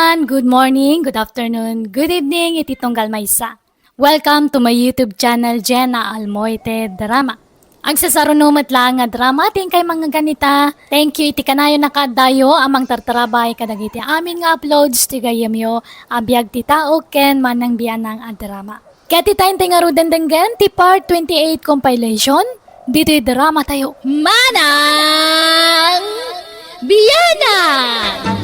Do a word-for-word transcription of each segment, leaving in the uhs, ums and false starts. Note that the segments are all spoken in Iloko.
Good morning, good afternoon, good evening, iti tunggal maysa. Welcome to my YouTube channel, Jenna Almoite Drama. Agsasaruno met laeng nga drama ti inkay mangngegannita. Thank you iti kanayon a kaaddayo a mangtartarabay kadagiti amin nga uploads ti gayyemyo a biag ti tao ken manang bianang a drama. Ket ita intay ngaruden denggen ti part twenty-eight compilation ditoy drama tayo, Manang Bianang!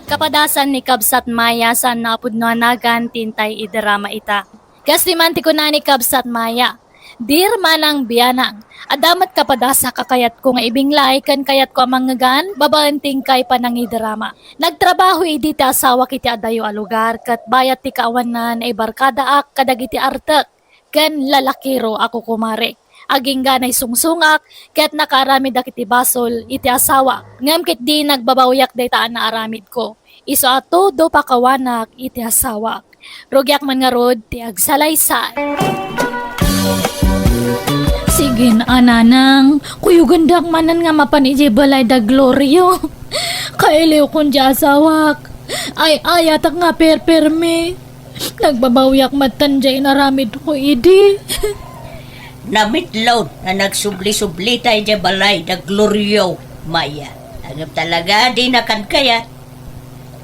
Kapadasan ni Kabsat Maya saan nga apudno a nagan ti intay idrama ita. Kas di man ti kuna ni Kabsat Maya, Dear Manang Bianang, adda met kapadasa a kayatko nga ibinglay ken kayatko a mangngegan babaen ti inkay panangidrama. Nagtrabaho idi ti asawak iti adayo a lugar ket bayat ti kaawanna naibarkadaak kadagiti artek ken lalakiro a kukumarek. Agingga naisungsongak ket nakaaramidak iti basol iti asawak. Ngem ketdi nagbabawiak dayta a naaramidko. Isu a todo pakawanak iti asawak. Rugiak man ngarud ti agsalaysay. Sige, a nanang, kuyogendak manen nga mapan idiay balay da Glorio. Kailiwkon diay asawak. Ay-ayatak nga perpermi. Nagbabawiak metten diay inaramidko idi. Namitlaw nga nagsubli-sublita idiay balay da Glorio, Maya. Ngem talaga, dinakan kayat.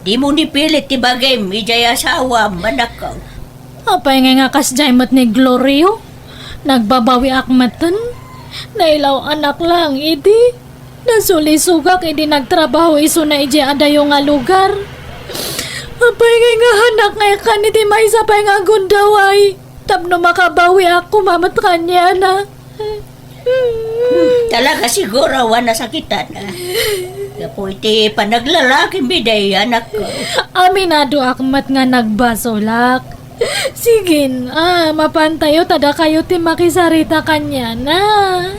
Dimo nipilit ti bagim idiay asawam, anakko. Apay ngay nga kasdiay met ni Glorio? Nagbabawiak metten. Nailaw-anak laeng idi. Nasulisogak idi nagtrabaho isuna idiay adayo nga lugar. Apay ngay nga hanak nga ikkan iti maysa pay nga agundaway tapno makabawiak koma met kaniana. Talaga siguro a nasakitan, a. Gapu iti panaglalakimi, anakko. Aminadoak met nga nagbasolak. Sige, a, mapantayo ta dakayo ti makisarita kaniana.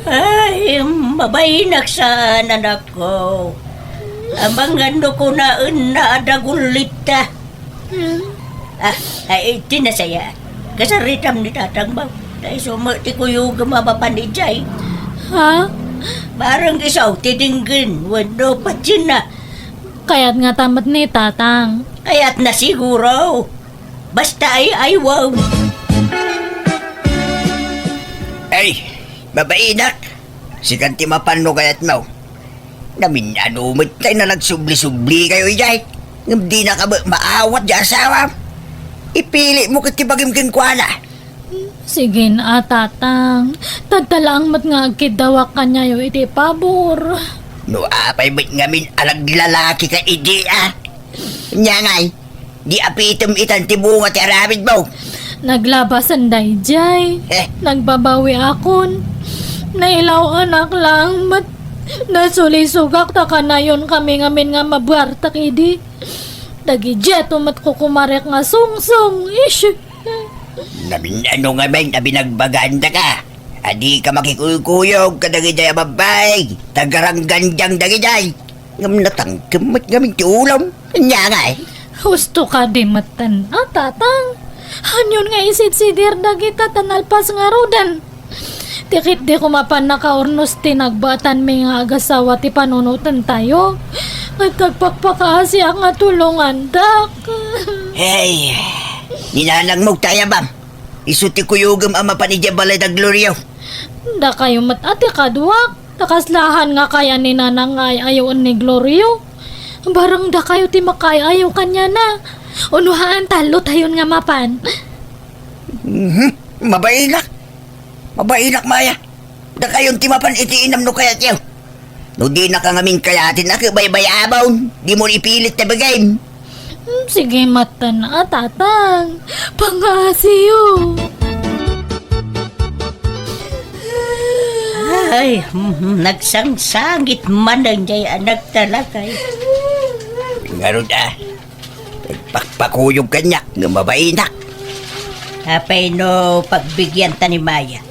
Ay, mabainak saan, anakko. Amangan no kunaenna a dagullitta. Hmm. A, ay, iti nasaya. Kasaritam ni tatang mo. Ta isu met ti kuyogem a mapan idiay. Ha? Bareng isu ti denggen wenno patienna. Kayat ngata met ni tatang. Kayatna siguro. Basta ay-aywem. Ay, mabainak. Sikan ti mapan no kayatmo. Namin-ano met tay nga nagsubli-sublikayo idiay. Ngem dinaka met maawat diay asawam. Ipilitmo ket ti bagim kenkuana. Sige, a, tatang. Tadta laeng met nga agkiddawak kaniayo iti pabor. No apay met ngamin a naglalakika idi, a. Ania ngay, di apitem itan ti bunga ti aramidmo. Naglabasan daydiay. Eh? Nagbabawiakon. Nailaw-anak laeng met. Nasulisogak ta kanayonkami ngamin nga mabuartek idi. Dagidiay met kukumarek nga sungsong. Ish. Namin-ano ngamin a binagbagandaka a dika makikuykuyog kadagidi a babbai, ta garanggandiang dagidi. Ngem natangkem met ngamin ti ulom. Ania ngay? Husto kadi metten, a, tatang. Anion nga isidsidir dagita ta nalpas ngaruden? Ti ketdi koma pannakaurnos ti nagbaetanmi nga agasawa ti panunotentayo. Ket agpakpakaasiak nga tulongandak. Hey, ni nanangmo ti ayabam. Isu ti kuyogem a mapan idiay balay da Glorio. Dakayo met a ti kaduak. Ta kasla han nga kaya ni nanang nga ay-ayoen ni Glorio. Bareng dakayo ti makaay-ayo kaniana. Uno haan, tallotayon nga mapan. Mhm. Mabainak. Mabainak, Maya. Dakayon ti mapan iti inam no kayatyo. No dinaka ngamin kayaten a, ket baybay-abon, dimo ipilit ti bagim. Hmm, sige, metten, a, tatang. Pangaasiyo. Ay, mhm, nagsangsangit manen diay anak talaga. Ngarud, a, nagpakpakuyog kaniak nga mabainak. Apay no pagbigianta ni Maya?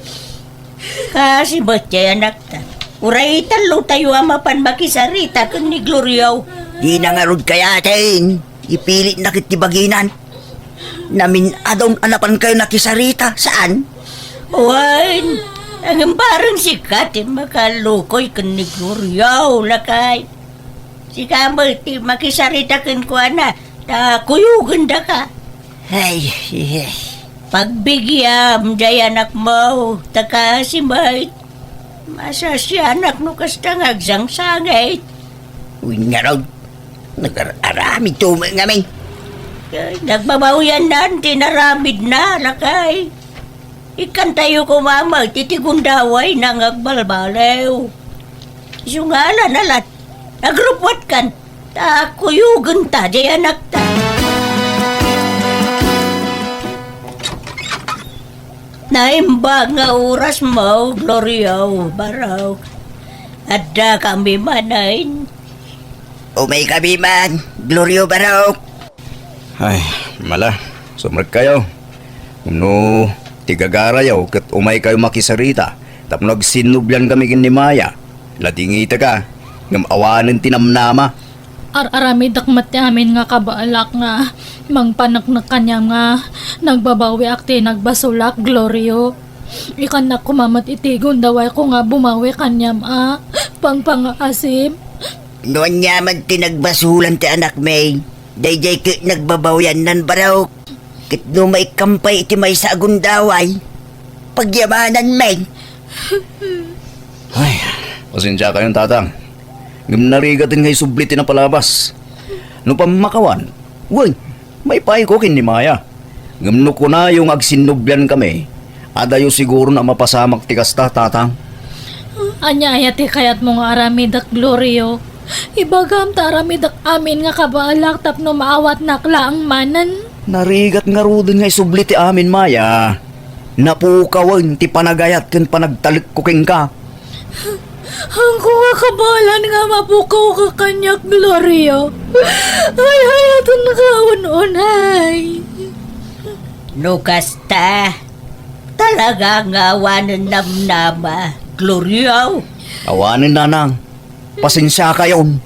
Kaasi met diay anakta. Uray tallotayo a mapan makisarita ken ni Glorio. Dina ngarud kayaten. Ipilitna ket ti baginan. Namin-adon a napankayo nakisarita, saan? Wen, ngem bareng sika ti makalukoy ken ni Glorio, lakay. Sika met ti makisarita kenkuana. Ta kuyogendaka. Ay, ay, ay. Pagbigyam, jay anakmo, ta kaasi met. Masasianak no kasta nga agsangsangit. Uy, ngarud. Nagar-aramid to met ngamin. Ay, nagbabawiannan ti inaramidna, lakay. Ikkantayo koma met iti gundawayna nga agbalbaliw. Isu nga ala nalat, agrupwatkan, ta kuyogenta jay anakta. Naimbag nga orasmo, Glorio, Barok. Addakami manen. Umaykami man, Glorio, Barok. Ay, mala, sumrekkayo. No ti gagarayo ket umaykayo makisarita tapno agsinnubliankami ken ni Maya, ladingitaka, ngem awanen ti namnama. Ar-aramidek met ti amin nga kabaelak nga mangpaneknek kaniam nga nagbabawiak ti nagbasolak, Glorio. Ikannak koma met iti gundawayko nga bumawi kaniam a pangpangaasim. No ania met ti nagbasolan ti anakmi, daydiay ket nagbabawiannan, Barok. Ket no maikkam pay iti maysa a gundaway, pagyamanan met. Ay, pasensiakayon, Tatang. Ngem narigaten nga isubli ti napalabas. No pammakawan, wen, maipayko ken ni Maya. Ngem no kunayo nga agsinnubliankami, adayo siguron a mapasamak ti kasta, Tatang. Ania aya ti kayatmo nga aramidek, Glorio? Ibagam ta aramidek amin nga kabaelak tapno maawatnak laeng manen. Narigat ngaruden nga isubli ti amin, Maya. Napukawen ti panagayat ken panagtalekko kenka. Haanko nga kabaelan nga mapukawka kaniak, Glorio. Ay, hayatenka unay. No kasta, talaga nga awanen namnama, Glorio. Awanen, Nanang. Pasensiakayon.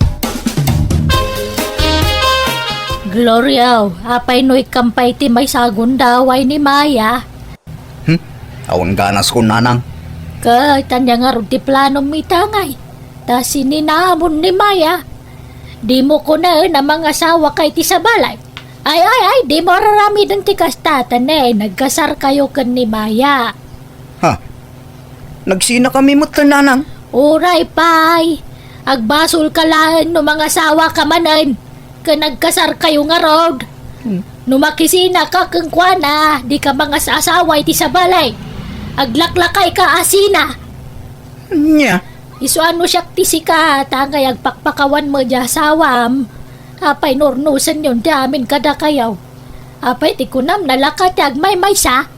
Glorio, apay no ikkam pay ti maysa a gundaway ni Maya? Hmm? Awan ganaskon, Nanang. Ket ania ngarud ti planom ita ngay? Ta sininamon ni Maya. Dimo kunaen a mangasawaka iti sabali. Ay, ay, ay, dimo ar-aramiden ti kasta, ta ne, nagkasarkayo ken ni Maya. Ha? Nagsinakami met, Nanang? Uray pay. Agbasolka laeng no mangasawaka manen ken nagkasarkayo ngarud. Hmm. No makisinaka kenkuana, dika mangas-asawa iti sabali. Aglaklakayka a sina. Ania? Isu a no siak ti sika, ta ngay agpakpakawan met diay asawam. Apay no urnosenyon ti amin kadakayo? Apay ti kunam, nalaka ti agmaymaysa?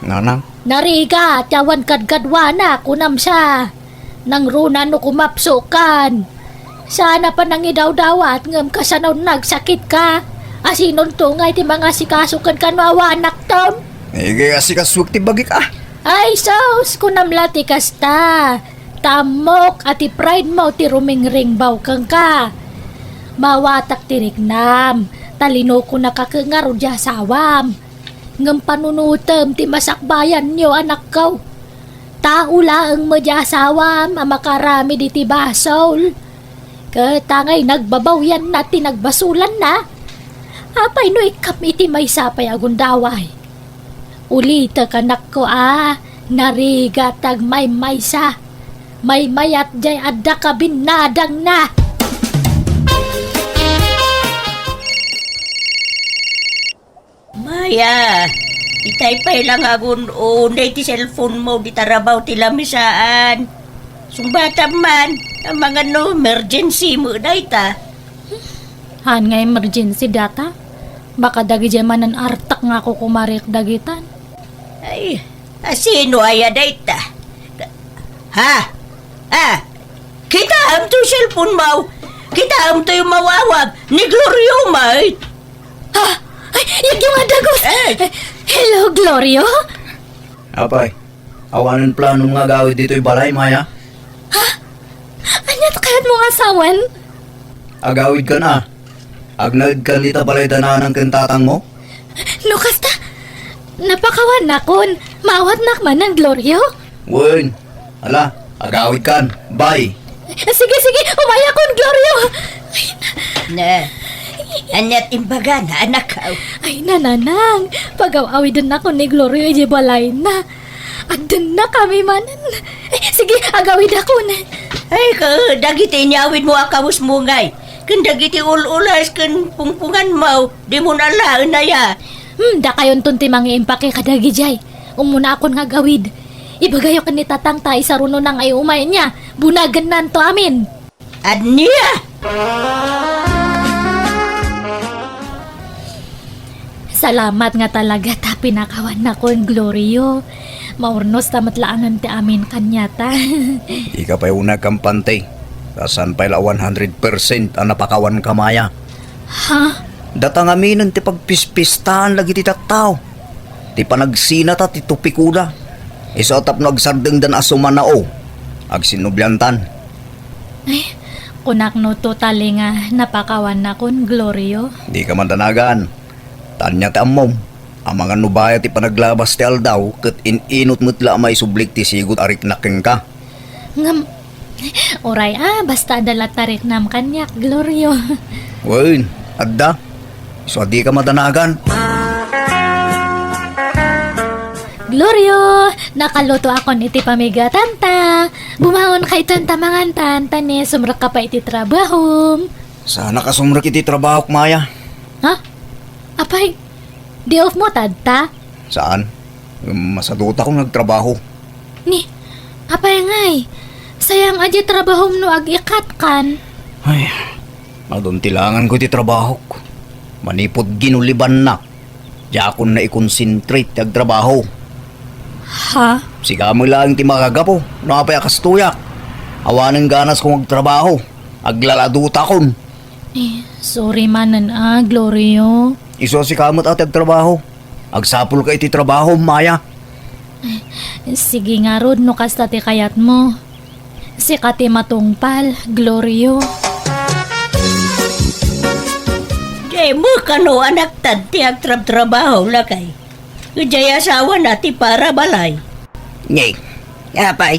Nanang. Narigat ti awan kadkaduana, kunam sa. Nangruna no kumapsokan. Saan a panangidawdawat ngem kasano nagsakitka? Asinonto ngay ti mangasikaso kenka no awanakton? Iga asikasoek ti bagik a. Ay sus, kunam la ti kasta. Ta ammok a ti pride mo ti rumingringbaw kenka. Maawatak ti riknam, ta linukonaka ket ngarud diay asawam. Ngem panunotem ti masakbayanyo, anakko. Tao laeng met diay asawam a makaaramid iti basol. Ket ta ngay nagbabawianna ti nagbasolanna. Apay no ikkam iti maysa pay a gundaway? Ulitek, anakko, a, narigat ti agmaymaysa. Maymayat diay adda kabinnadangna. Maya, itay pay lang agun-unay ti cellphone mo, di tarabaw ti lamisaan. Sungbatam man, amangan no emergency mo dayta. Haan nga emergency data? Baka dagidiay manen artak nga kukumarik dagitan. Ay, asino aya dayta? Ha? Ah, kitaem toy cellphone mo? Kitaem toy umawawag ni Glorio met? Ha? Ay, yagyo nga dagus! Eh. Hello, Glorio? Apay, awanen planom nga agawid ditoy balay, Maya? Ha? Ania ti kayatmo nga sawen? Agawidkan a. Agnaedkan ita balay da nanang ken tatangmo? No kasta, napakawannakon. Maawatnak manen, Glorio? Wen, ala, agawidkan. Bye. Sige, sige, umayakon, Glorio. Ne. Ania ti imbagana, anakko? Ay, nanang, pagaw-awidennakon ni Glorio idiay balayna. Agdennakami manen. Eh, sige, agawidakon. Ay, ka, dagiti inyawidmo a kawesmo ngay, ken dagiti ul-ules ken pungpunganmo, dimon alaen aya. Hmm, dakayonton ti mangiimpake kadagijay. Ummunakon nga agawid. Ibagayo ken ni Tatang ta isarunona nga iumay, ania, bunagennanto amin. Ania? Salamat nga talaga ta pinakawannakon, Glorio. Maurnosta met laengen ti amin kaniata. Dika pay uneg kampante. Ta saan pay la one hundred percent a napakawanka, Maya. Ha? Data ngaminen ti pagpispistaen dagiti tattao. Ti panagsinata ti topikoda. Isu a tapno agsardengdan a sumanao, agsinnubliantan. Ay, kunakno totally nga napakawannakon, Glorio. Dika madanagan. Ta ania ti ammom, amangan no baya ti panaglabas ti aldaw ket in-inut met la a maisublik ti sigud a riknak kenka. Ngem, uray a, basta adda la ta riknam kaniak, Glorio. Wen, adda. Isu a dika madanagan. Glorio, nakalutoakon iti pamigatanta. Bumangonka itan ta mangantan, ta ni sumrekka pay iti trabahom. Saanak a sumrek iti trabahok, Maya. Ha? Apay, day off mo tatta? Saan. Masadutakon nga agtrabaho. Ni, apay ngay, sayang a di trabahom no ag-ikatkan. Ay, adun ti langanko iti trabahok. Manipud ginulibannak, diakon naikonsentrate ti agtrabaho. Ha? Sika met laeng ti makagapu no apay a kastoyak. Awanen ganasko nga agtrabaho. Aglaladutakon. Eh, sorry manen a, Glorio. Isu a sika met a ti agtrabaho. Agsapulka iti trabaho, Maya. Eh, sige ngarud no kasta ti kayatmo. Sika ti matungpal, Glorio. Dimo kano anakta ti agtrabtrabaho, lakay. Idiay asawana ti para balay. Ni, apay,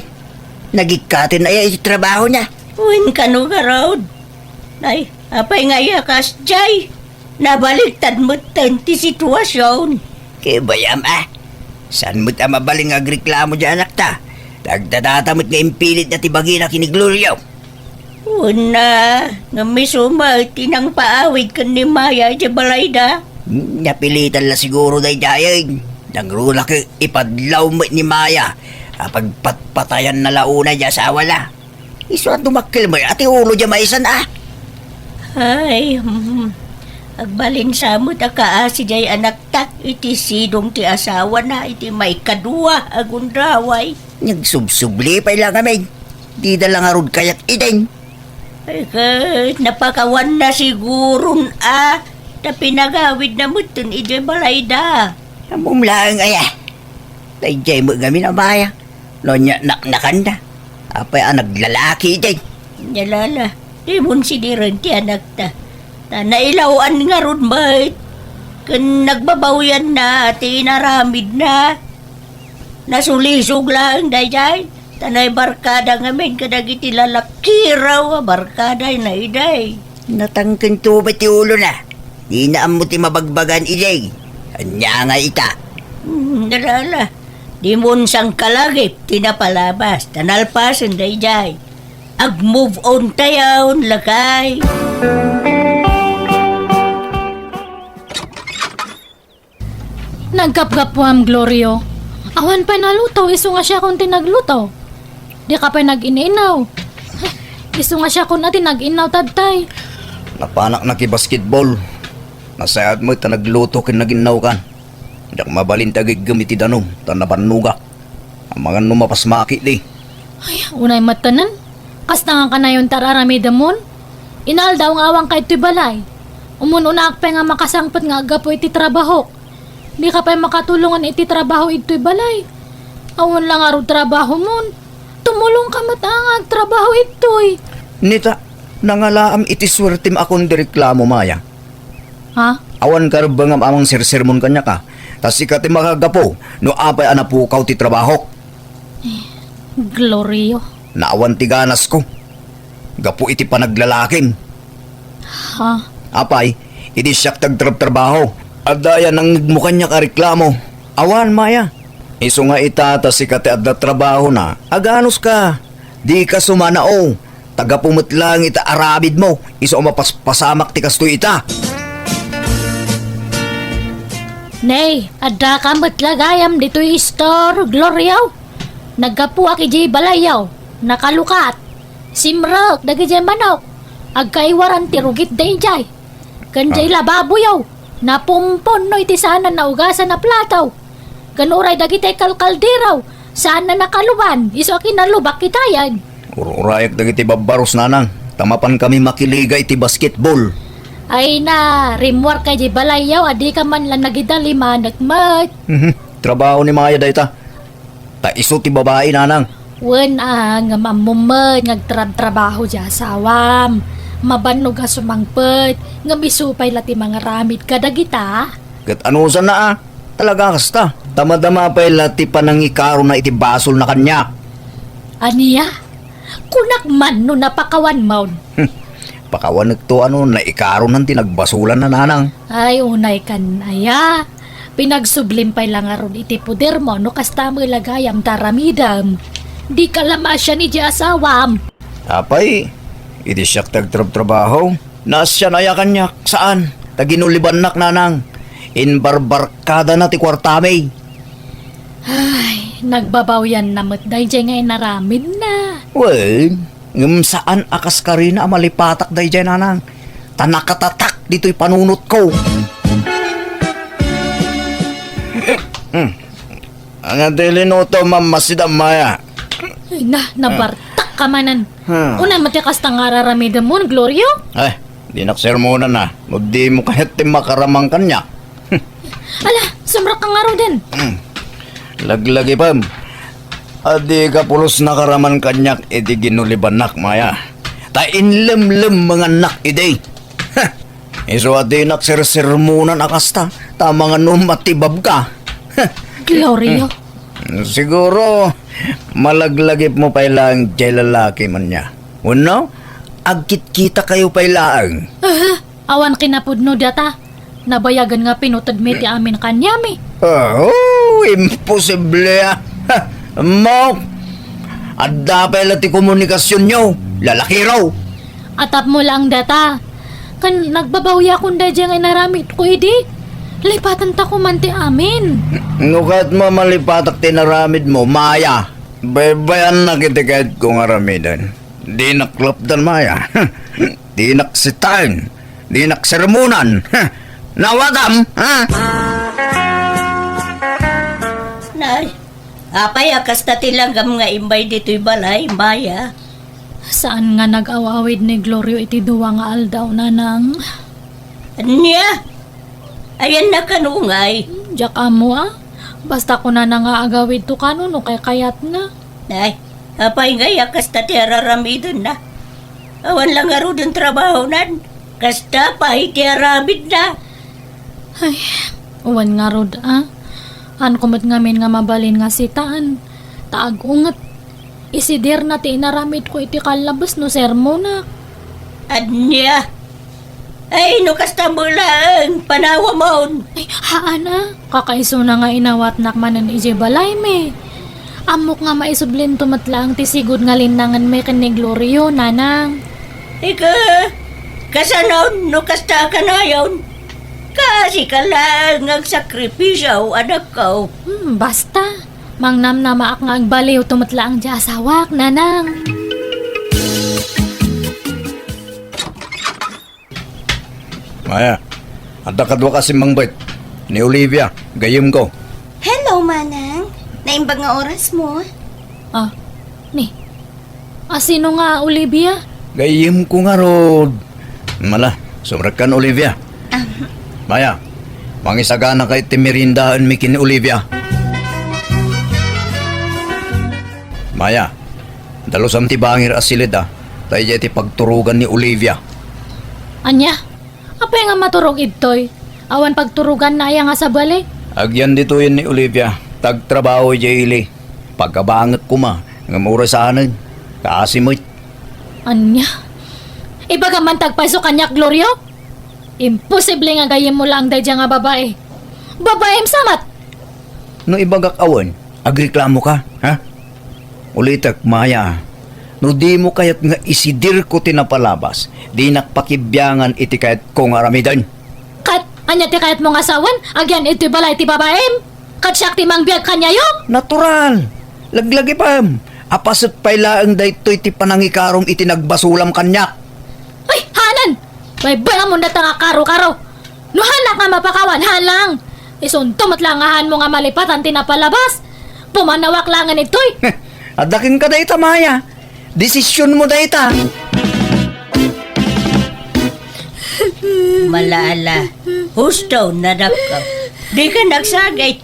nagikkaten aya iti trabahona? Wen kano garud. Ay, apay nga aya kasdiay? Nabaliktad metten ti situasion. Ket bayam a. Saan met a mabalin nga agreklamo diay anakta? Tagdadata met nga impilitna ti bagina ken ni Glorio. Wen a, ngem isu met ti nangpaawid ken ni Maya idiay balayda. Napilitan la siguro daydiay. Nangruna ket ipadlaw met ni Maya a pagpatpatayanna la unay ti asawana. Isu a dumakkel met a ti ulo diay maysan a. Ay, hmm. Agbalin sa met a kaasi diay anakta iti sidong ti asawana iti maikadua a gundaway. Nagsubsubli pay la ngamin. Dida la ngarud kayat idin. Ay, ket napakawanna siguron a, ta pinagawidna metten idiay balayda. Ammom laeng aya. Daydiay met ngamin a Maya. No ania naknakanda. Apay a naglalaki idiay. Nia la, dimon sidiren ti anakta. Ta nailaw-an ngarud met. Ken nagbabawianna ti inaramidna. Nasulisog laeng daydiay, ta naibarkada ngamin kadagiti lalakiraw a barkadana idiay. Natangken to met ti ulona. Dina ammo ti mabagbagan idiay. Ania nga ita? Hmm, ala, ala. Dimon sangkalagip ti napalabas, ta nalpasen daydiay. Ag-move on tayon, lakay. Naggapgapuam, Glorio. Awan pay naluto, isu nga siakon ti nagluto. Dika pay nag-in-inaw. Isu nga siakon a ti nag-innaw tattay. Napanak nakibasketball. Nasayaat met ta nagluto ken nag-innawkan. Diak mabalin ti agiggem iti danum, ta nabannogak. Amangan no mapasmaki di. Ay, unay met tanan. Kasta nga kanayon ti ar-aramidemon? Inaldaw nga awanka itoy balay. Umun-unaak pay nga makasangpet nga aggapu iti trabahok. Dika pay makatulongan iti trabaho itoy balay. Awan la ngarud trabahomon. Tumulongka met a nga agtrabaho itoy. Nita, nangalaam iti suertem a kon di reklamo, Maya. Ha? Awan karebbengam a mangsersermon kaniaka, ta sika ti makagapu no apay a napukaw ti trabahok. Eh, Glorio. Naawan ti ganasko. Gapu iti panaglalakim. Ha? Apay, idi siak ti agtrabtrabaho. Adda aya nangngegmo kaniak a reklamo? Awan, Maya. Isu nga ita ta sika ti adda trabahona, aganuska. Dika sumanao. Ta gapu met laeng iti aramidmo, isu a mapaspasamak ti kastoy ita. Nay, addaka met la gayam ditoy istor, Glorio. Naggapuak idiay balayyo, nakalukat. Simrek dagidiay manok. Agkaiwaran ti rugit daydiay. Ken diay lababoyo, napumpon no iti saan a naugasan a plato. Ken uray dagiti kalkaldero, saan a nakaluban, isu a kinalubak itayen. Ur-urayak dagiti babbarus, nanang, ta mapankami makiliga iti basketball. Ay na, rimmuarka idiay balayyo, a dika man la nagidalimanek met. Mhm. Trabaho ni Maya dayta. Ta isu ti babai, nanang. Wen a, ngem ammom met nga agtrabtrabaho ti asawam. Mabannog a sumangpet, ngem isu pay la ti mangaramid kadagita. Ket anusanna a, talaga kasta. Ta madama pay la ti panangikarona iti basolna kaniak. Ania? Kunak man no napakawanmon. Hmm. Pakawanekto a no naikaronan ti nagbasolanna, nanang. Ay, unay kan aya. Pinagsublim pay la ngarud iti podermo no kasta met la gayam ti aramidem. Dika la maasian iti asawam. Apay, idi siak ti agtrabtrabaho, naasian aya kaniak? Saan. Ta ginulibannak, nanang. Imbarbarkadana ti kuartami. Ay, nagbabawianna met daydiay nga inaramidna. Wen, ngem saan a kaskarina a malipatak daydiay, nanang. Ta nakatatak ditoy panunotko. Hmm. Ania ti linutom, Mama, sida Maya? Ay na, nabartak ka manen. Hmm. Unay met ti kasta nga ar-aramidem, Glorio? Ay, dinak sermonan a. No dimo kayat ti makaraman kaniak. Ala, sumrekka ngaruden. Hmm. Laglagipem. Adika pulos nakaraman kaniak iti ginulibannak, Maya. Ta inlemlemmengannak idi. Ha! Isu a dinak sersermonan a kasta, ta amangan no matibabka. Glorio. Hmm. Siguro, malaglagipmo pay laeng diay lalaki man nia. Wenno, agkitkitakayo pay laeng. Aha, awan kinapudno data. Nabayagen nga pinutedmi ti amin kaniami. Oh, imposible a. Ammok, adda pay la ti komunikasionyo, lalakiro. Atapmo laeng data. Ken nagbabawiakon daydiay nga inaramidko idi. Lipatentako man ti amin. No kayat mo a malipatak ti inaramidmo, Maya. Baybayannak iti kayatko nga aramiden. Dinak lapdan, Maya. Dinak sitaen. Dinak sermonan. Nawatam, ha? Nay, apay a kasta ti langgam nga immay ditoy balay, Maya? Saan nga nag-aw-awid ni Glorio iti dua nga aldaw, nanang. Ania? Ayanna kano ngay? Diak ammo a. Basta kunana nga agawidto kano no kaykayatna. Ay, apay ngay a kasta ti ar-aramidenna? Awan la ngaruden trabahonan. Kasta pay ti aramidna. Ay, awan ngarud a. Haanko met ngamin nga mabalin nga sitaen. Ta agunget. Isidirna ti inaramidko iti kallabes no sermonak. Ania? Ay, no kasta met laeng, panawamon. Ay, haan a. Kakaisuna nga inawatnak manen idiay balaymi. Ammok nga maisublinto met laeng ti sigud nga linnangenmi ken ni Glorio, nanang. Ika, kasanon no kasta a kanayon? Kaasika laeng nga agsakripisio, anakko. Hmm, basta. Mangnamnamaak nga agbaliwto met laeng ti asawak, nanang. Maya, adda kaduak a simmangbet. Ni Olivia, gayyemko. Hello, Manang. Naimbag nga orasmo. Ah, ni. A, sino nga Olivia? Gayyemko ngarud. Mala, sumrekkan, Olivia. Ah. Maya, mangisaganaka iti meriendaenmi ken ni Olivia. Maya, dalusam ti bangir a siled a, ta idiay ti pagturogan ni Olivia. Ania? Apay nga maturog idtoy? Awan pagturoganna aya nga sabali? Agyan ditoyen ni Olivia, ta agtrabaho idiay ili. Pagabangek koma, ngem uray saanen. Kaasi met. Ania? Ibagam man ti agpayso kaniak, Glorio? Imposible nga gayyemmo laeng daydiay nga babai. Babaim sa met! No ibagak a wen, agreklamoka, ha? Ulitek, Maya, no dimo kayat nga isidirko ti napalabas, dinak pakibiangan iti kayatko nga aramiden. Ket ania ti kayatmo nga sawen? Agyan iti balay ti babaim? Ket siak ti mangbiag kaniayo? Natural. Laglagipem. Apaset pay laeng daytoy ti panangikarom iti nagbasolam kaniak. Ay, hanan! Baybay-am dayta nga karo-karo. No haanak nga mapakawan, haan lang. Isunto met la nga haanmo nga malipatan ti napalabas. Pumanawak laengen ditoy. Adda kenka dayta, Maya. Desisionmo dayta. Mala-ala. Husto, anak ko. Dika nagsagit.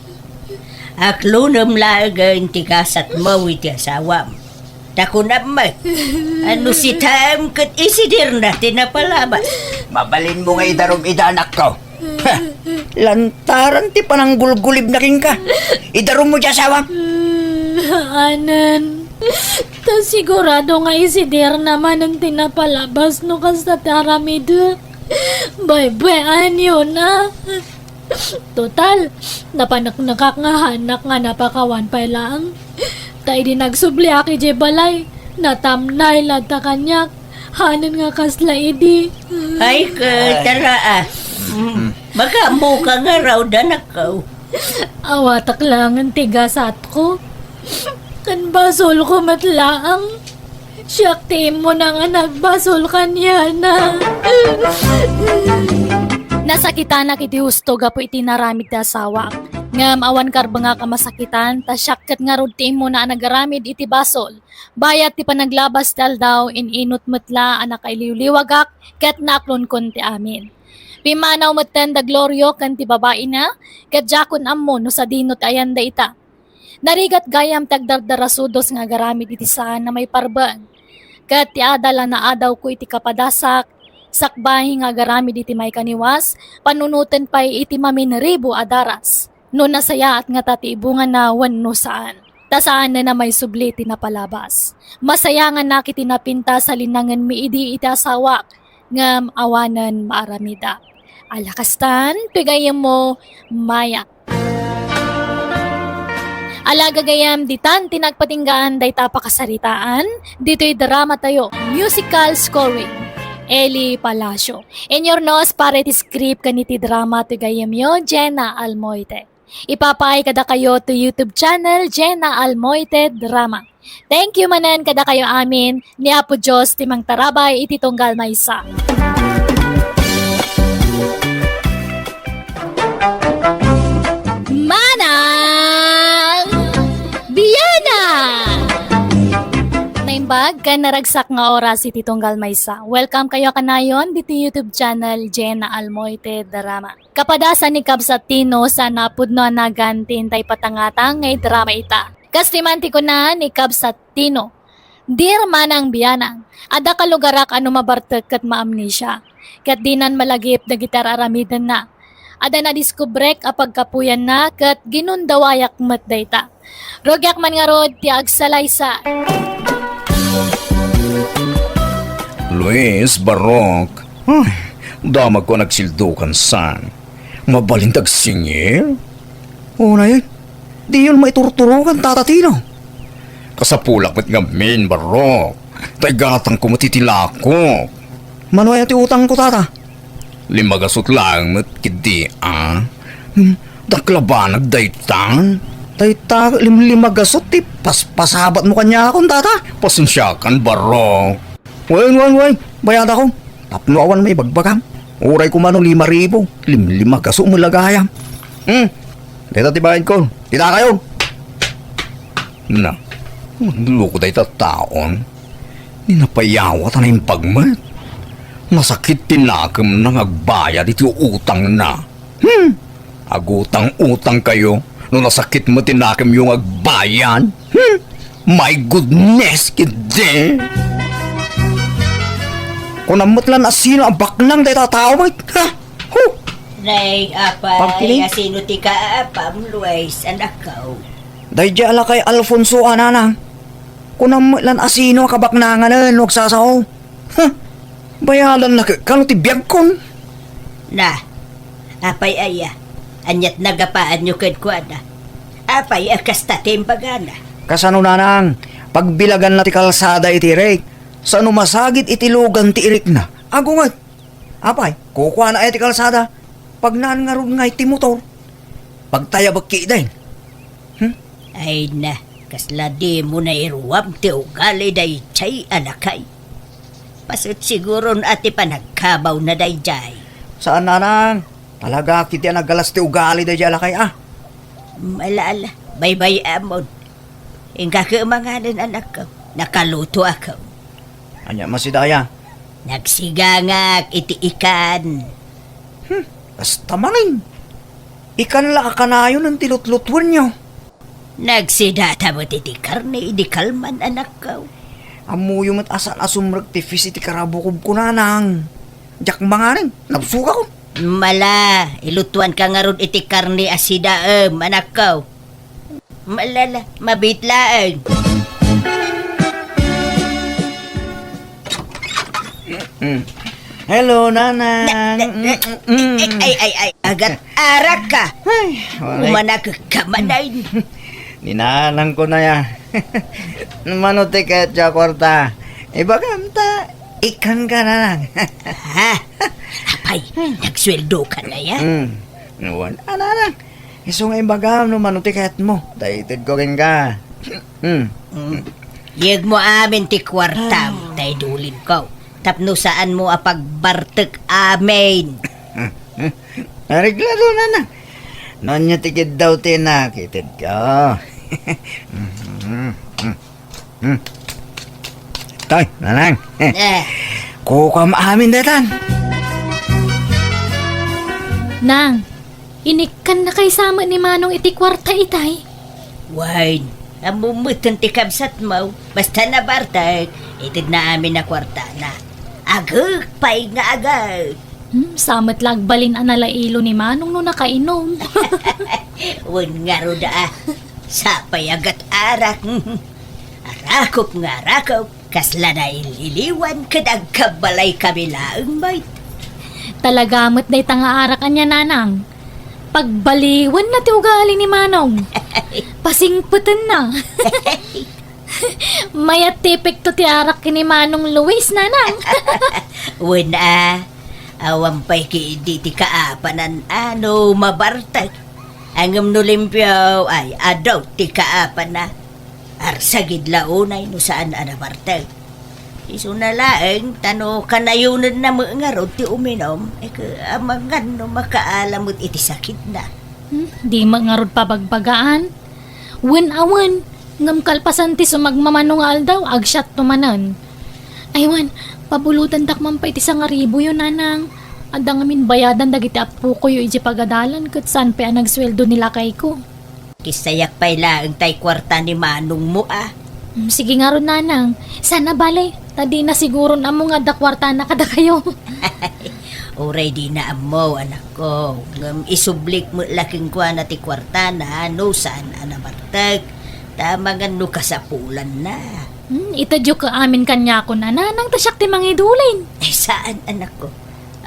Aklonem laengen ti gasatmo iti asawam. Ta kunam met, a no sitaem ket isidirna ti napalabas. Mabalinmo nga idarum ida, anakko. Ha! Lantaran ti pananggulgulibna kenka. Idarummo ti asawam. Anen, ta sigurado nga isidirna manen ti napalabas no kasta ti aramidek. Baybay-anyona. Total, napaneknekak nga haanak nga napakawan pay laeng. Ta idi nagsubliak idiay balay, natamnay latta kaniak. Hanen nga kasla idi. Ay, ket tara, ah. Mm. Makaammoka ngarud, anakko. Awatak laengen ti gasatko. Ken basolko met laeng. Siak ti immuna nga nagbasol kaniana. Nasakitanak iti husto gapu iti inaramid ti asawak. Ngem awan karbengak a masakitan, ta siak ket ngarud ti immuna a nagaramid iti basol. Bayat ti panaglabas ti aldaw, in-inut met la a nakailiwliwagak ket naaklonkon ti amin. Pimmanaw metten da Glorio ken ti babaina, ket diakon ammo no sadino ti ayan dayta. Narigat gayam ti agdardarasudos nga agaramid iti saan a maiparben. Ket ti adal a naadawko iti kapadasak, sakbay nga agaramid iti maikaniwas, panunoten pay iti maminribo a daras. No nasayaat ngata ti ibungana wenno saan. Ta saanen a maisubli ti napalabas. Masayanganak iti napintas a linangenmi idi iti asawak, ngem awanen maaramida. Ala kastan, ti gayyemmo, Maya. Ala gagayyem, ditan ti nagpatinggaan dayta a pakasaritaan, ditoy dramatayo, musical scoring, Eli Palacio. Inurnos para iti script ken iti drama ti gayyemyo, Jenna Almoite. Ipapaay kadakayo ti YouTube channel, Jenna Almoite Drama. Thank you manen kadakayo amin, ni Apo Dios ti mangtarabay iti tunggal maysa. Manang Biana! Naimbag ken naragsak nga oras iti tunggal maysa. Welcome kayo kanayon diti YouTube channel, Jenna Almoite Drama. Kapadasan ni Kabsat Tino, saan a pudno a nagan ti intay patangatang nga idrama ita. Kas ti man ti kuna ni Kabsat Tino, "Dear Manang Bianang, adda kalugarak a no mabartek ket maamnesia, ket dinan malagip dagiti ar-aramidenna. Adda nadiskubrek a pagkapuyanna ket ginundawayak met dayta. Rugiak man ngarud ti agsalaysay." Luis, Barok, ay, damagko a nagsildukan san. Mabalin ti agsingir? Unay, diyon maiturturokan, Tata Tino. Kasapulak met ngamin, Barok. Ta igatangko met iti lakok. Mano aya ti utangko, Tata? Lima gasut laeng met ketdi, a? Hmm, dakla banag daytan? Dayta lim-, lima gasut ti paspasabatmo kaniakon, Tata? Pasensiakan, Barok. Wen, wen, wen, bayadakon. Tapno awan maibagbagam. Uray koma no lima ribu, limlima gasut met la gayam. Hmm, dayta ti bayadko. Kitakayo. Na, nagloko dayta taon. Ni napayawat a naimbag met. Nasakit ti nakemna nga agbayad iti utangna. Hmm! Agutang-utang kayo no nasakit met ti nakemyo nga agbayad. Hmm! My goodness, ketdi! Kunam met lan a sino a baknang dayta a tao met. Ha? Hu! Nay, apay, Pagkiling? A sino ti kaapam, Luis, anakko? Daydiay a lakay Alfonso a nanang. Kunam met lan a sino a kabaknanganen no agsasao. Huh! Bayadanna ket kano ti biagkon? Na, apay aya? Ania't nagapaanyo kenkuana? Apay a kasta ti imbagana? Kasano, nanang? Pagbilaganna ti kalsada iti irik. Saan no masagid iti lugan ti irikna? Agunget. Apay, kukuana aya ti kalsada? Pagnaan ngarud ngay ti motor? Pagtayabek ketdin. Hmm? Ay na, kasla dimo nairuam ti ugali daydiay a lakay. Paset siguron a ti panagkabawna daydiay. Saan, nanang. Talaga ketdi a nagalas ti ugali daydiay a lakay, a. Ala, ala, baybay-amon. Inka ket manganen, anakko. Nakalutoakon. Ania met dayta? Nagsigangak iti ikan. Hmm, kasta manen. Ikan la a kanayon ti lutlutuenyo. Nagsidata met iti karne idi kalman, anakko. Ammoyo met a saan a sumrek ti fish iti karabukobko, nanang. Diak manganen, nabsogakon. Ala, ilutuanka ngarud iti karne a sidaem, anakko. Ala, ala, mabiit laeng. Mm. Hello, nanang. Na, na, na, Mm, mm. Ay, ay, ay, ay, agat arakka. Ay, walay. Umanakka manen. Ni nanangko aya. Mano ti kayatyo a kuarta? Ibagam ta, ikanka, nanang. Ha? Apay, nagsueldoka aya? Mm. Wen, a, nanang. Isu nga ibagam no mano ti kayatmo. Ta itedko kenka. Hmm. Mm. Yegmo amin ti kuartam, ta idulinko. Tapno saanmo a pagbartek amin. Areglado, nanang. No ania ti kiddaw ti inak, itedko. Hmm. Tay, nanang. Eh. Kukuam amin daytan. Nang, inikkannakay sa met ni Manong iti kuarta itay? Wen, ammom metten ti kabsatmo. Basta nabartek, itedna amin a kuartana. Agek pay nga agek. Hmm, sa met la agbalin a nalailo ni Manong no nakainom. Wen ngarud a, sapay agat arak. Arakop nga arakop, kasla naililiwan ket agkabbalay kami laeng met. Talaga met dayta nga arak ania, nanang. Pagbaliwenna ti ugali ni Manong. Pasingpetenna. Mayat ti epekto ti arak ken ni Manong Luis, nanang. Wen a, awan pay ketdi ti kaapanan a no mabartek. Ngem no limpio, ay, adu ti kaapanna. Arsagid la unay no saan a nabartek. Isuna laeng, ta no kanayonenna met ngarud ti uminom, e ket amangan no makaala met iti sakitna. Hmm, di met ngarud pabagbagaan. Wen a wen, ngem kalpasan ti sumagmamano nga aldaw, agsiatto manen. Ay wen, pabulotendak man pay ti sangaribuyo, nanang. Adda ngamin bayadan dagiti appokoyo idiay pagadalan ket saan pay a nagsueldo ni lakayko. Kisayak pay laeng tay kuarta ni manongmo a. Mm, sige ngarud, nanang. Saan a bale, ta dina siguron ammo nga adda kuartana kadakayo. Uray dina ammo, anakko. Ngem isublik met la kenkuana ti kuartana no saan a nabartek. Ta amangan no kasapulanna. Hmm, itedyo amin kaniakon a nanang ta siak ti mangidulin. Ay, saan, anakko.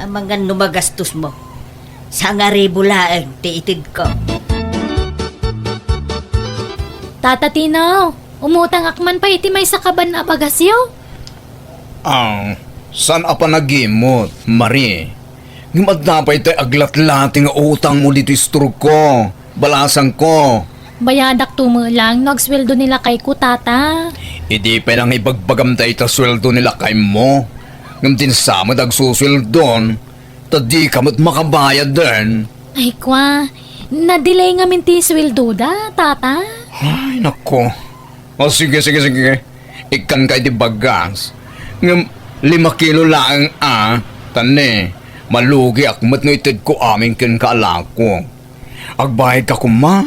Amangan no magastosmo. Sangaribu laeng ti itedko. Tata Tino, umutangak man pay iti maysa kaban a bagasyo? Ah, saan a panagimot, Marie? Ngem adda pay tay aglatlati nga utangmo ditoy istorko, balasangko. Bayadakto met lang no agsueldo ni lakayko, Tata. Idi pay lang ibagbagam dayta sueldo ni lakaymo. Ngem dinsa met agsusueldon, ta dika met makabayaden. Ay, kua, na-delay ngamin ti sueldoda, Tata. Ay, nako. O, sige, sige, sige. Ikkanka iti bagas. Ngem, lima kilo laeng a. Ta ne, malugiak met no itedko amin kenka a lako. Agbayadka koma,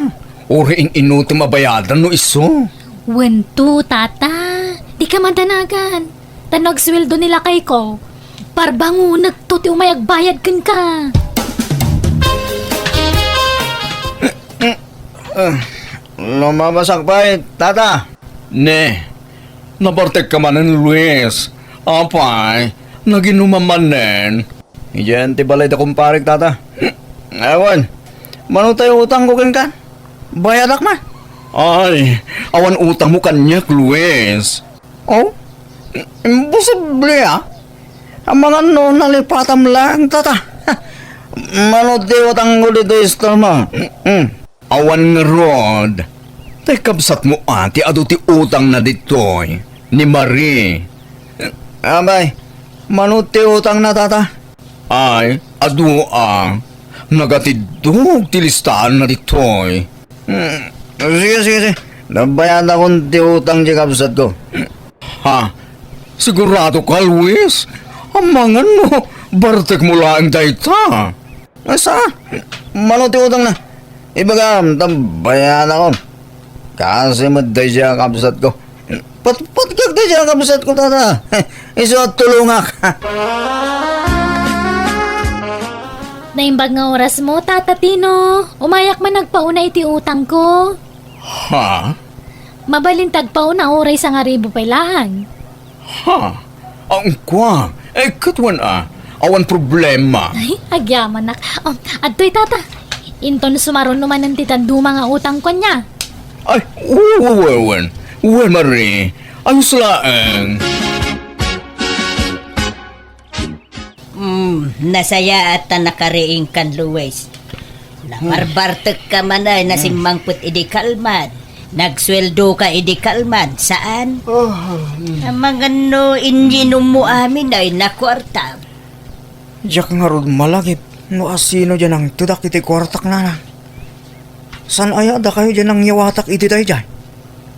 uray in-inutom a bayadan no isu. Wen to, Tata. Dika madanagan. Ta no agsueldo ni lakayko, parbangonekto ti umay agbayad kenka. Ah, lumabasak pay, Tata. Ne, nabartekka manen, Luis. Apay, naginomam manen. Idiay ti balay da kumparek, tata. Awan. Mano tay utangko kenka? Bayadak man. Ay, awan utangmo kaniak, Luis. Oh? Imposible, ah. Amangan no nalipatam lang, tata. Mano ti utangko ditoy istormo? Mm. Awan ngarud. Tay kabsatmo a ti adu ti utangna ditoy, ni Marie. Abay, mano ti utangna, tata? Ay, adu a. Nagatiddog ti listaanna ditoy. Hmm, sige, sige, sige. Nabayadakon ti utang ti kabsatko. Ha? Sigurado ka, Luis? Amangan no, bartekmo laeng dayta. Asa? Mano ti utangna? Ibagam, ta bayanakon. Kasi met daydiay a kabsatko. Patpatkak daydiay a kabsatko, tata. Isu a tulongak. Naimbag nga orasmo, Tata Tino. Umayak man agpauna iti utangko. Ha? Mabalin ta agpauna uray sangaribu pay laeng. Ha? Ang kua? Eh, ket wen a. Awan problema. Ay, agyamanak. Oh, adtoy, tata. Inton sumaruno manen ti dadduma nga utangko ania. Ay, wen, wen, wen, wen. Wen, Marie. Ayos laeng. Hmm, nasayaat ta nakariingkan, Luis. Nabarbartekka man ay nasimmangpet idi kalman. Nagsueldoka idi kalman, saan? Ah, hmm. Amangan no inyinommo amin ay nakuarta. Diak ngarud malagip no asino diay nangtedak iti kuartak, nanang. Saan aya dakayo diay nangyawatak iti daydiay?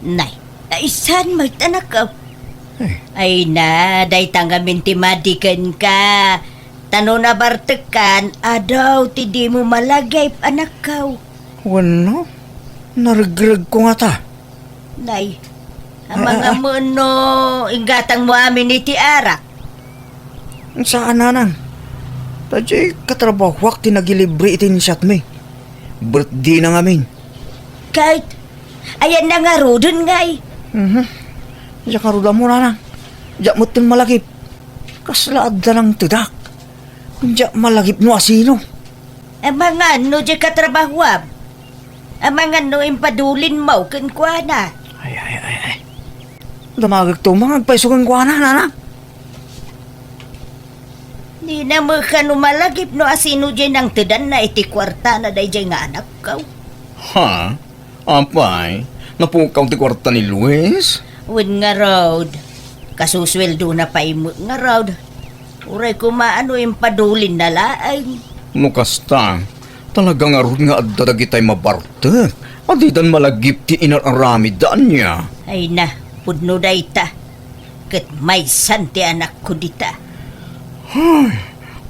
Nay, ay saan met, anakko? Eh. Ay na, dayta ngamin ti madi kenka. Ta no nabartekkan, adu ti dimo malagip, anakko. Wenno, naregregko ngata. Nay, ah, amangan ah, ah. Met no inggatangmo amin iti arak. Saan, nanang. Ta diay katrabahoak ti nagilibre iti insyatmi. Birthday na ngamin. Ket, ayanna ngaruden ngay? Mhm. Diak ngarud ammo, nanang. Diak metten malagip. Kasla adda nangtedak. Diak malagip no asino. Amangan no diay katrabahoam. Amangan no impadulinmo kenkuana. Ay, ay, ay, ay. Damagek tumang agpayso kenkuana, nanang. Dina met kano malagip no asino diay nangtedanna iti kuartana daydiay nga anakko. Ha? Apay, napukaw ti kuarta ni Luis? Wen ngarud. Kasusueldona pay met ngarud. Uray koma no impadulinna laeng. No kasta, talaga ngarud nga adda dagitay mabartek a didan malagip ti inar-aramidda ania. Ay na, pudno dayta. Ket maysan ti anakko dita. Ay,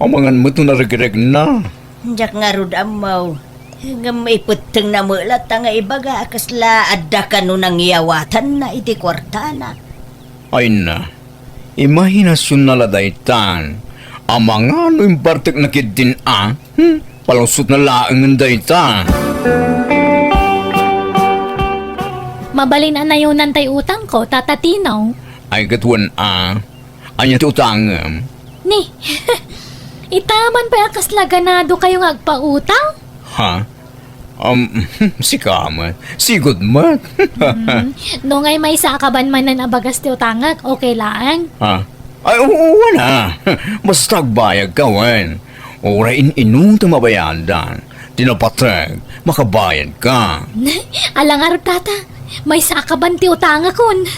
amangan met no naregregna. Diak ngarud ammo. Ngem ipettengna met latta nga ibaga a kasla adda kano nangyawatanna iti kuartana. Ay na, imahinasionna la daytan. Amangan no imbartekna ketdin a, hmm, palusotna laengen dayta. Mabalin a nayonan tay utangko, Tata Tino. Ay, ket wen a. Ania ti utangem? Ni, ita man pay a kasla ganado kayo nga agpautang? Ha? Um, sika met. Sigud met. Hmm. No ngay maysa a kaban manen a bagas ti utangek, okay laeng? Ha? Ay, oo, wen a. Basta agbayag ka, wen. Uray in-ino ti mabayadan. Ti napateg, makabayad ka. Ala ngarud, tata. Maysa a kaban ti utangakon.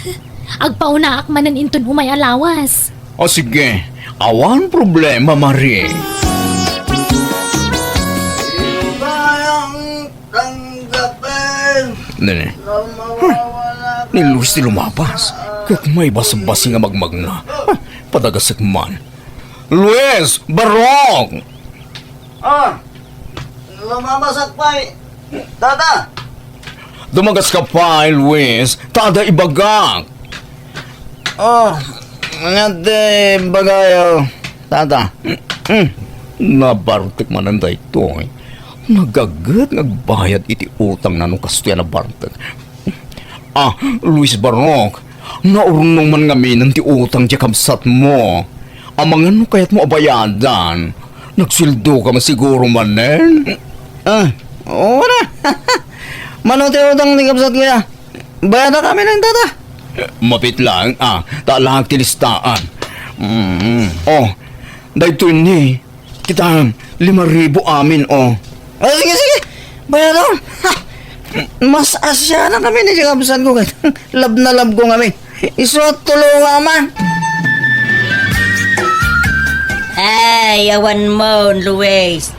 Agpaunaak manen inton umay a lawas. O sige, awan problema, Marie. Bayang tanggapin. Nene. Huh. Ni Luis ti lumapas. Ket maibasbasing a magmagna. Huh. Padagasek man. Luis! Barok! Ah! Lumabasak pay, tata! Dumagas ka pay, Luis, ta adda ibagak. Oh, ania ti ibagayo, tata? Nabartek manen daytoy. Nagaget nga agbayad iti utangna no kastoy a nabartek. Ah, Luis Barok, naurnong man ngaminen ti utang ti kabsatmo. Amangan no kayatmo a bayadan, Nagsueldoka man siguro manen? Ah, oo na. Mano ti utang ti kabsatko ya? Bayadakami laeng, tata. Mapit laeng, ah, ta alaek ti listaan. Mm. Oh, daytoy ni, kitam, lima ribu amin, oh. Ah, sige, sige. Bayadakon. Ha! Mas asianakami ni kabsatko ket love na love ko ngamin. Isu a tulonga man. Ay, awan mo, Luis.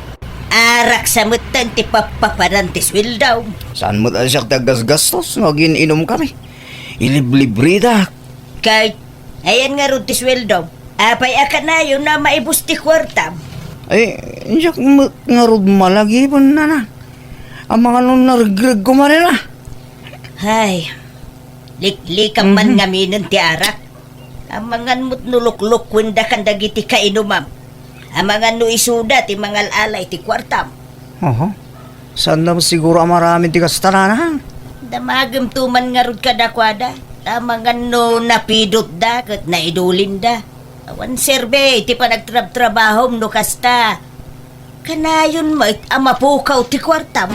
Arak sa metten ti pappapanan ti sueldom. Saan met a siak ti aggasgastos no agin-inumkami? Iliblibridak. Kay, ayan ngarud ti sueldom. Apay a kanayon a maibus ti kuartam? Ay, diak met ngarud malagipen, nanang. Amangan no naregreg ko manen a. Hay, liklikam man Mhm. ngaminen ti arak. Amangan met no luklukuendakon dagiti kainumam. Amangan no isuda ti mangal-ala iti kuartam. Oho. Saanna siguro a maaramid ti kasta, nanang? Damagem to man ngarud kadakuada. Amangan no napidotda ket naidulinda. Awan serbi ti panagtrabtrabahom no kasta. Kanayon met a mapukaw ti kuartam.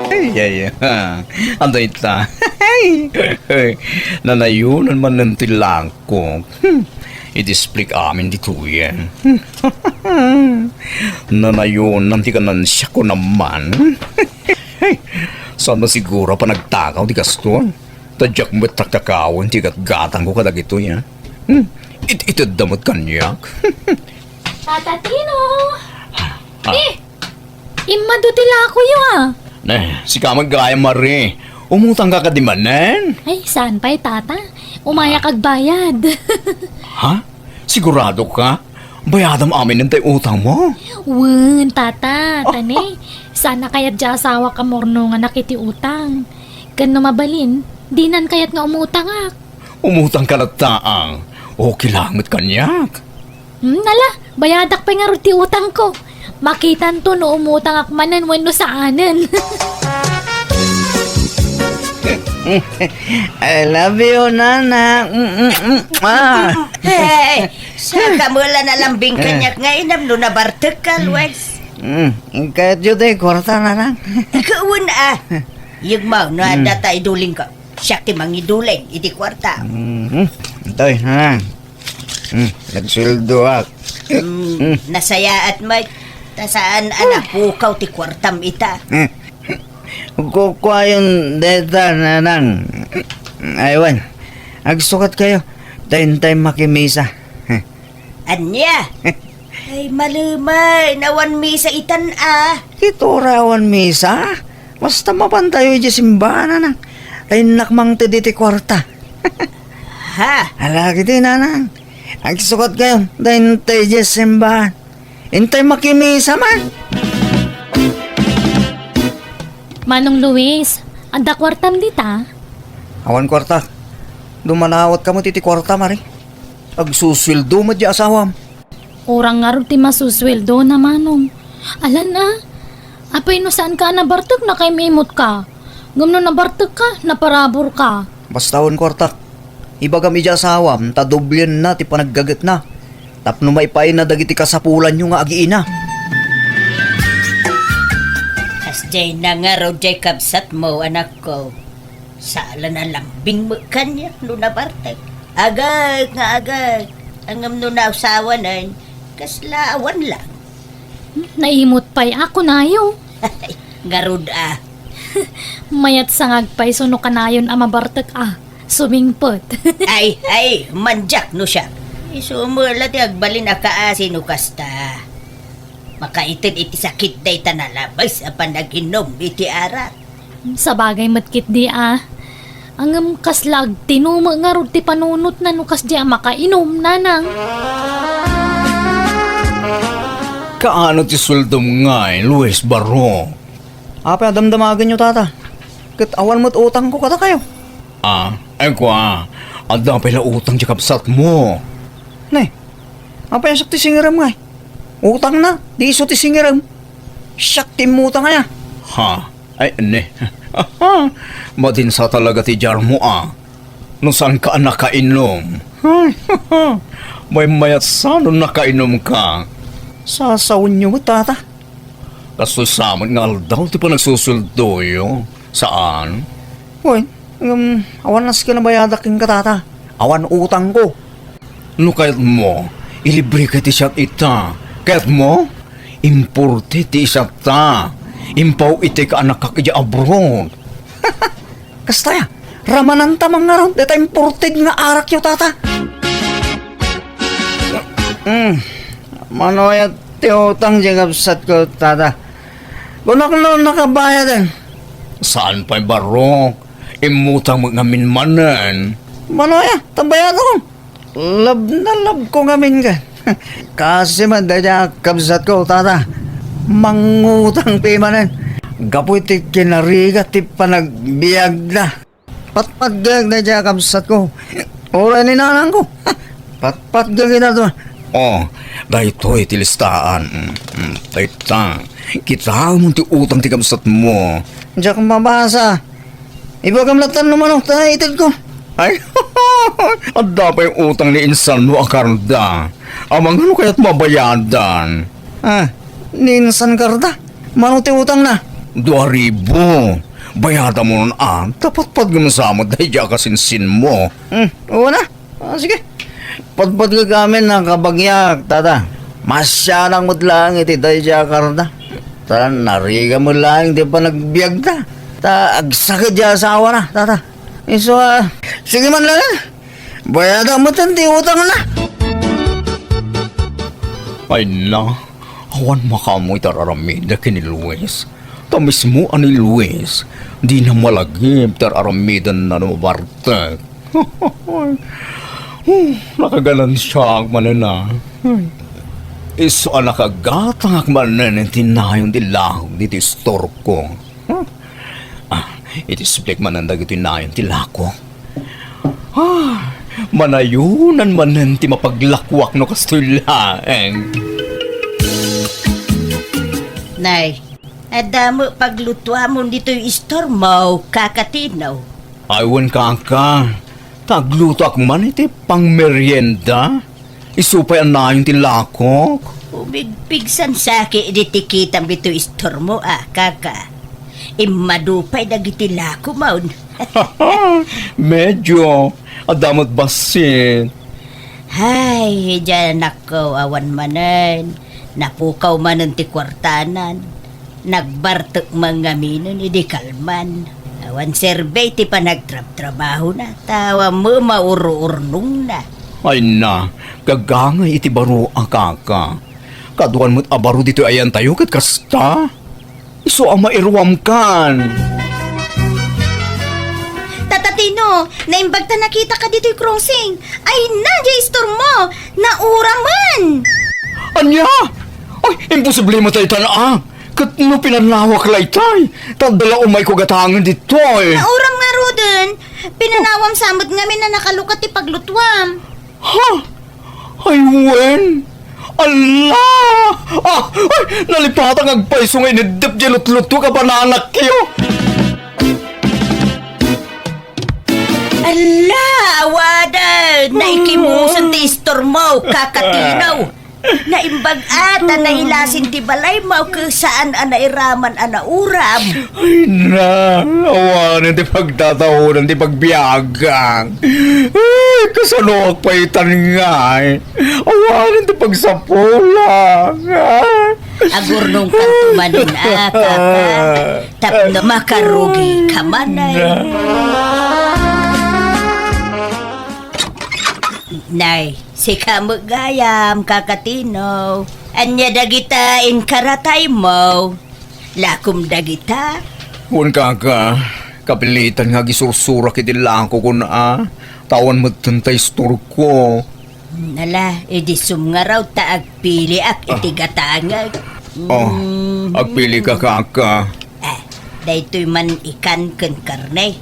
Ay, ay, ay. Anta ita? Nanayonan manen ti langkok. Hmm. Idisplik amin ditoyen. Nanayonan ti kanansiak ko naman. Saan na siguro a panagtakaw ti kasto? Ta diak met taktakawen ti gatgatangko kadagitoy, a. Hmm, it-itedda met kaniak. Tata Tino! Ah. Eh, immadu ti lakoyo, a. Ne, sika met gayam, Mari. Umutangka kadi manen? Ay, saan pay, Tata? Umayak Ah. agbayad. Ha? Sigurado ka? Bayadam amin daytoy utangmo? Wen, Tata, tani, saan a kayat ti asawak a murnonganak iti utang. Ken no mabalin, dinan kayat nga umutangak. Umutangka latta, a. Okay lang met kaniak. Hmm, ala, bayadak pay ngarud ti utangko. Makitanto no umutangak manen wenno saanen. I love you, Nana. Mm, mm, mm. Ah. Hey, saka mo la nalambing Eh. kaniak nga inam no nabartek ka, Luis. Mm, kayatyo ti kwarta, Nanang? Ikaw na, a. Yegmaw, no Mm. adda ta iduling ka. Siak ti mangiduling iti kwarta. Mhm. Toy, Nanang. Hmm, nagsueldoak. Hmm, nasayaat met. Ta saan a napukaw ti kuartam ita. Kukuayon dayta, Nanang. Ay, wen. Agsukatkayo. Ta intay makimisa. Ania? Ay, malemay. Awan misa itan a. Ket uray awan misa? Basta mapantayo idiay simbahan, Nanang. Ta innak mangted iti kuarta. Ha? Ala, kiti, Nanang. Agsukatkayo, ta intay idiay simbahan. Intay makimisa man. Manong Luis, adda kuartam dita? Awan kuarta. Dumanawatka met iti kuarta, Mari. Agsusueldo met ti asawam. Kurang ngarud ti masusueldona, Manong. Alan a, apay no saanka a nabartek, nakaim-imutka. Ngem no nabartekka, naparaburka. Basta awan kuartak. Ibagam idiay asawam ta doblienna ti panaggagetna tapno maipaayna dagiti kasapulanyo nga agiina. Kasdiay na ngarud diay kabsatmo, anakko. Saan a nalambing met kaniak no nabartek. Agek nga agek. Ngem no nausawanen, kasla awan lang. Naimut pay a kunayo. Ngarud a. Mayat sangag pay no kanayon a mabartek a sumingpet. Ay, ay, mandiak no siak. Isu met la ti agbalin a kaasi no kasta. Makaited iti sakit dayta nalabes a panag-inum iti arak. Sabagay met ketdi a. Ngem kasla agtinumek ngarud ti panunotna no kasdiay a makainom, Nanang. Kaano ti sueldom ngay, Luis Barok? Apay a damdamagenyo, Tata? Ket awan met utangko kadakayo. Ah, ay kua, adda pay la utang ti kabsatmo. Ne, apay a siak ti singerem ngay? Utangna, di isu ti singerem. Siak ti immutang aya. Ha? Ay, ne. Madinsa talaga ti diarmo, a. No saanka a nakainom, maymayat sa no nakainumka. Sasawenyo met, Tata. Kastoy sa met nga aldaw ti panagsusueldoyo, saan? Wen, ngem awan nasken a bayadak kenka, Tata. Awan utangko. No kayatmo, ilibreka ti siat ita. Kayatmo? Imported ti siatta. Impaw iti kaanakak idiay abroad. Kasta ya, ramananta mangngarud dayta imported nga arakyo, Tata. Mm, mano aya ti utang diay kabsatko, Tata? Kunak no nakabayaden. Saan pay, Barok? Immutang met ngamin manen. Mano aya ta bayadakon? Love na love ko ngamin ken. Kasi man dayta a kabsatko, Tata. Mangutang pay manen. Gapu iti kinarigat ti panagbiagda. Patpatgek dayta a kabsatko. Uray ni nanangko. Patpatgek ita to. Oh, daytoy ti listaan. Mm, mm, dayta. Kitaem ti utang ti kabsatmo. Diak mabasa. Ibagam latta no mano ta itedko. Ay, adda pay utang ni insanmo a karda. Amangan no kayat mabayadan. Ah, ni insan karda? Mano ti utangna? Dua ribu. Bayadamon a, ta patpatgem sa met daydiay a kasinsinmo. Hmm, wen a. Ah, sige. Patpatgek amin a kabagyak, Tata. Masianak met laeng iti daydiay a karda. Ta narigat met laeng ti panagbiagda. Ta agsakit ti asawana, Tata. Isu a, sige man laeng. Bayadak met ti utangna. Ay na, awan makaammo iti ar-aramidek ken ni Luis. Ta mismo a ni Luis, dina malagip ti ar-aramidenna no mabartek. Hmm, nakaganansiaak manen a. Isu a nakagatangak manen iti nayon ti lakok ditoy istorko. Ah, iti siplik manen dagitoy nayon ti lakok. Ah, manayonan manen ti mapaglakuak no kastoy laeng. Nay, adda met paglutuamon ditoy istormo, Kaka Tino? Ay, wen, Kaka. Ta aglutoak man iti pangmerienda. Isu pay a nayon ti lakok. Umigpigsan saki idi ti kitam ditoy istormo a, Kaka. Immadu pay dagiti lakomon. Medyo. Adda met bassit. Hay, idiay anakko, awan manen. Napukaw manen ti kuartanan. Nagbartek man ngaminen idi kalman. Awan serbi ti panagtrabtrabahona, ta awan met maururnongna. Ay na, gagangay iti baro a, Kaka. Kaduan met a baro ditoy ayantayo ket kasta. Isu a mairuamkan. Tata Tino, naimbag ta nakitaka ditoy crossing. Ay na, diay istormo. Nauramen. Ania? Ay, imposible met dayta a. Ket no pinanawak laytay, ta adda la umayko gatangen ditoy. Nauram ngaruden, pinanawam sa met ngamin a nakalukat ti paglutuam. Ha? Ay, wen? Ala! Ah, ay, nalipatang agpayso nga ineddep diay lutlutuek a bananakyo. Ala, awanen! Naikimusen ti istormo, Kaka Tino. Naimbag a ta nailasin ti balaymo ket saan a nairaman a nauram. Ay na, awanen ti pagtataonan ti pagbiagak. Ay, kasanoak pay tan ngay? Awanen ti pagsapulak. Agurnongkanto manen a, Kaka, tapno makarugika manen. Nay, sika met gayam, Kaka Tino. Ania dagita inkarataymo? Lakom dagita? Wen, Kaka, kapilitan nga agisursurak iti lakokon a, ta awan metten ta istorko. Ala, idi sumngarud ta agpiliak iti gatangek. Oh, agpilika, Kaka. Ah, daytoy man ikan ken karne.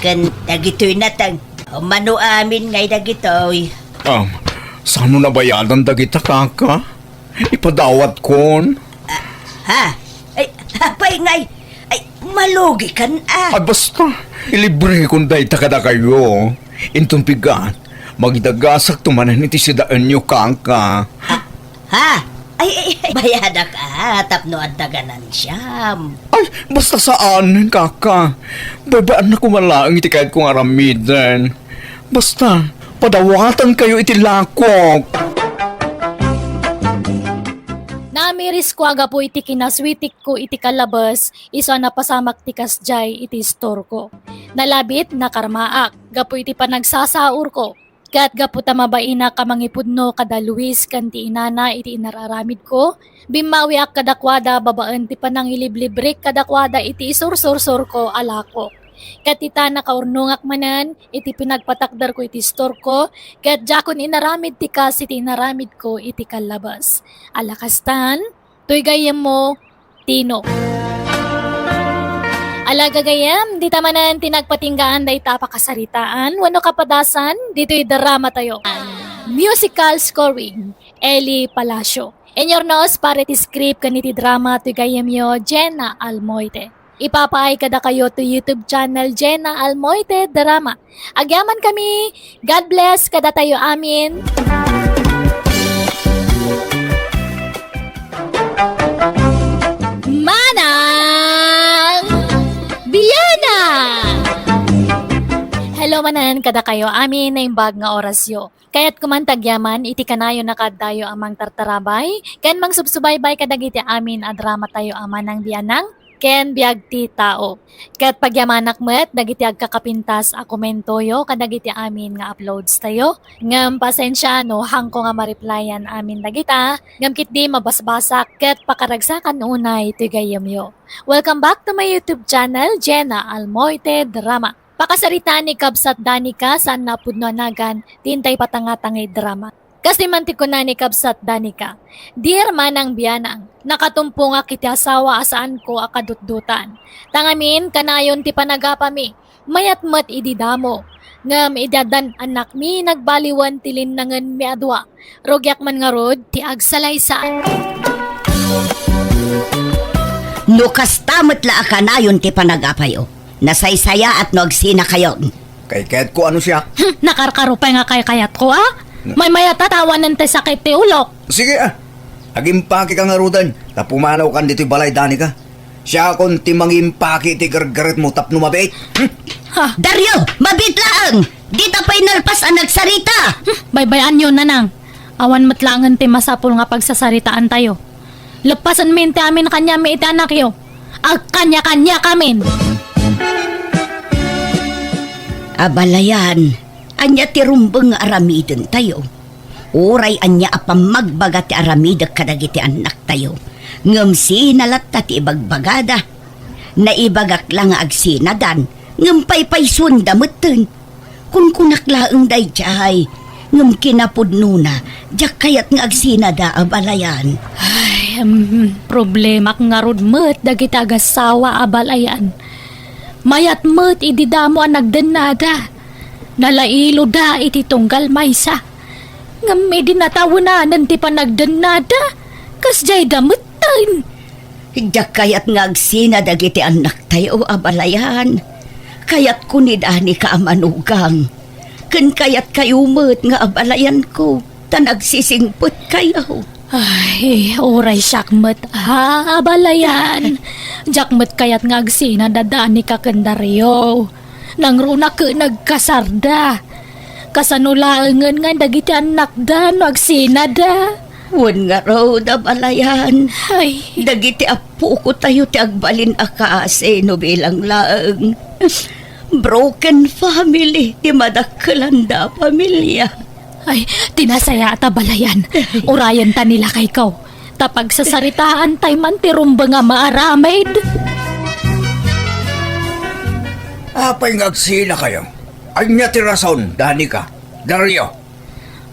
Ken dagitoy nateng. Mano amin ngay dagitoy? Ah, sano nabayadan dagita, Kaka? Ipadawatkon. Ah, ha? Ay, apay ngay? Ay, malugikan a. Ay, basta, ilibrekon dayta kadakayo. Inton bigat, magidagasakto manen iti sidaenyo, kaka. Ha? Ay, ay, ay, bayadak a, tapno adda ganansiyam. Ay, basta saan, kaka. Baybay-annak koma laeng iti kayatko nga aramiden. Basta, padawatankayo iti lakok. Namirisko a gapu iti kinaswitikko iti kalabas, isu a napasamak ti kasdiay iti istorko. Nalabit, nakarmaak, gapu iti panagsasaurko. Ket gapu ta mabainak a mangipudno kada Luis ken ti inana iti inar-aramidko, bimmawiak kadakuada babaen ti panangiliblibrik kadakuada iti isursursurko a lakok. Ket ita, nakaurnongak manen iti pinagpatakderko iti istorko, ket diakon inaramid ti kas iti inaramidko iti kallabas. Ala kastan, toy gayyemmo, Tino. Ala gagayyem, dita manen ti nagpatinggaan dayta a pakasaritaan wenno kapadasan ditoy dramatayo. Musical scoring, Eli Palacio. Inyurnos para iti script ken iti drama toy gayyemyo, Jenna Almoite. Ipapaay kadakayo to YouTube channel Jenna Almoite Drama. Agyamankami. God bless kadatayo amin. Manang Biana! Hello manen kadakayo amin, naimbag nga orasyo. Kayatko man ti agyaman iti kanayon a kaaddayo a mangtartarabay ken mangsubsubaybay kadagiti amin a dramatayo a Manang Bianang ken Biag ti Tao. Ket pagyamanak met dagiti agkakapintas a komentoyo kadagiti amin nga uploadstayo. Ngem pasensia no haanko nga ma-replyan amin dagita, ngem ketdi mabasbasak ket pakaragsakan unay toy gayyemyo. Welcome back to my YouTube channel, Jenna Almoite Drama. Pakasaritaan ni Kabsat Danica, saan a pudno a nagan ti intay patanga-tanga a drama. Kas di man ti kuna ni Kabsat Danica, "Dear Manang Bianang, nakatumpongak iti asawa a saanko a kadutdutan. Tangamin, kanayon ti panagapami, mayat met idi damo. Ngem idi addan annakmi, nagbaliwen ti linnangenmi a dua. Rugiak man ngarud ti agsalaysay." No kasta met la a kanayon ti panagapayo, nasaysayaat no agsinakayon. Kaykayatko a no siak. Hmm, nakarkaro pay nga kaykayatko, a? Na- Maymayat a ta awanen ti sakit ti ulok. Sige, a. Agimpakeka ngaruden, ta pumanawkan ditoy balay, Danica. Siakon ti mangimpaki iti gargaretmo tapno mabiit. Hmm? Ha? Dario, mabiit laeng! Dita pay nalpas a nagsarita! Hmm, baybay-anyo, Nanang. Awan met laengen ti masapul nga pagsasaritaantayo. Leppasenmin ti amin kaniami iti anakyo. Agkaniakaniakamin! Abalayan, ania ti rumbeng nga aramidentayo? Uray ania a pammagbaga ti aramidek kadagiti annaktayo, ngem sina latta ti ibagbagada. Naibagak la nga agsinadan, ngem paypaysuenda metten. Kunkunak laeng daydiay, ngem kinapudnona, diak kayat nga agsinada, abalayan. Ay, em, problemak ngarud met dagiti agassawa, abalayan. Mayat met idi damo a nagdennada. Nalailoda iti tunggal maysa. Ngem idi natawenanen ti panagdennada, kasdiayda metten. Diak kayat nga agsina dagiti annaktayo, abalayan. Kayatko ni Danica a manugang. Ken kayatkayo met nga abalayanko, ta nagsisingpetkayo. Ay, uray siak met, ha, abalayan. Diak met kayat nga agsina da Danica ken Dario. Nangruna ket nagkasarda. Kasano laengen nga dagiti annakda no agsinada? Wen ngarud, abalayan. Ay. Dagiti appokotayo ti agbalin a kaasi no bilang laeng. Broken family ti madakkelanda a pamilia. Ay, ti nasayaat, abalayan. Urayenta ni lakayko. Ta pagsasaritaantay man ti rumbeng a maaramid. Apay nga agsinakayo? Ania ti rason, Danica? Dario?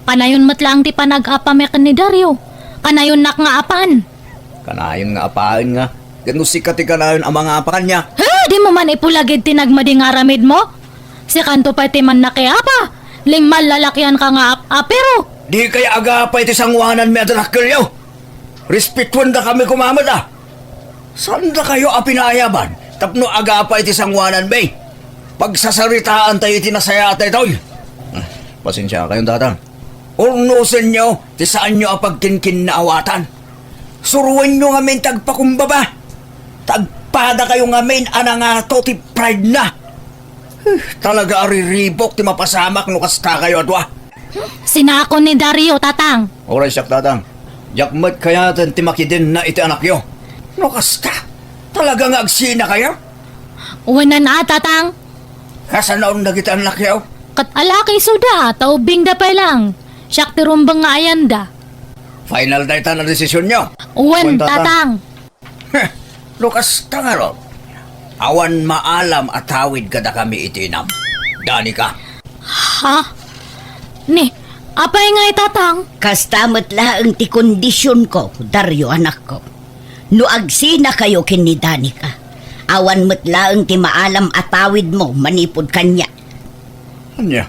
Kanayon met laeng ti panag-apami ken ni Dario. Kanayonnak nga apan. Kanayon nga apaen nga, ket no sika ti kanayon a mangapa kaniak. Ha? Dimo man ipulagid ti nagmadi nga aramidmo? Sikanto pay ti mannakiapa. Limmalalakianka nga ap-, apiro. Dikay agapa iti sangoananmi a dakkelyo. Respetuendakami koma met a. Saandakayo a pinaayaban tapno agapa iti sangoananmi. Pagsasaritaantayo iti nasayaat daytoy. Pasensiakayon, Tatang. Urnosenyo ti saanyo a pagkinkinnaawatan. Suroenyo ngamin ti agpakumbaba. Ta agpadakayo ngamin a nangato ti pride na. Huh, talaga a riribuk ti mapasamak no kastakayo a dua. Sinakon ni Dario, Tatang. Uray siak, Tatang. Diak met kayaten ti makidenna iti anakyo. No kasta, talaga nga agsinakayo? Wen a, Tatang. Kasano dagiti annakyo? Ket alaki isuda, ta ubbingda pay lang. Siak ti rumbeng nga ayanda. Final dayta a desisionyo? Wen, Wen, Tatang. Tatang. Heh, no kasta ngarud, awan maalam a tawid kadakami iti inam. Danica. Ha? Ni, apay ngay, Tatang? Kasta met laeng ti kondisionko, Dario, anakko. No agsinakayo ken ni Danica, awan met laeng ti maalam a tawidmo manipud kaniak. Ania?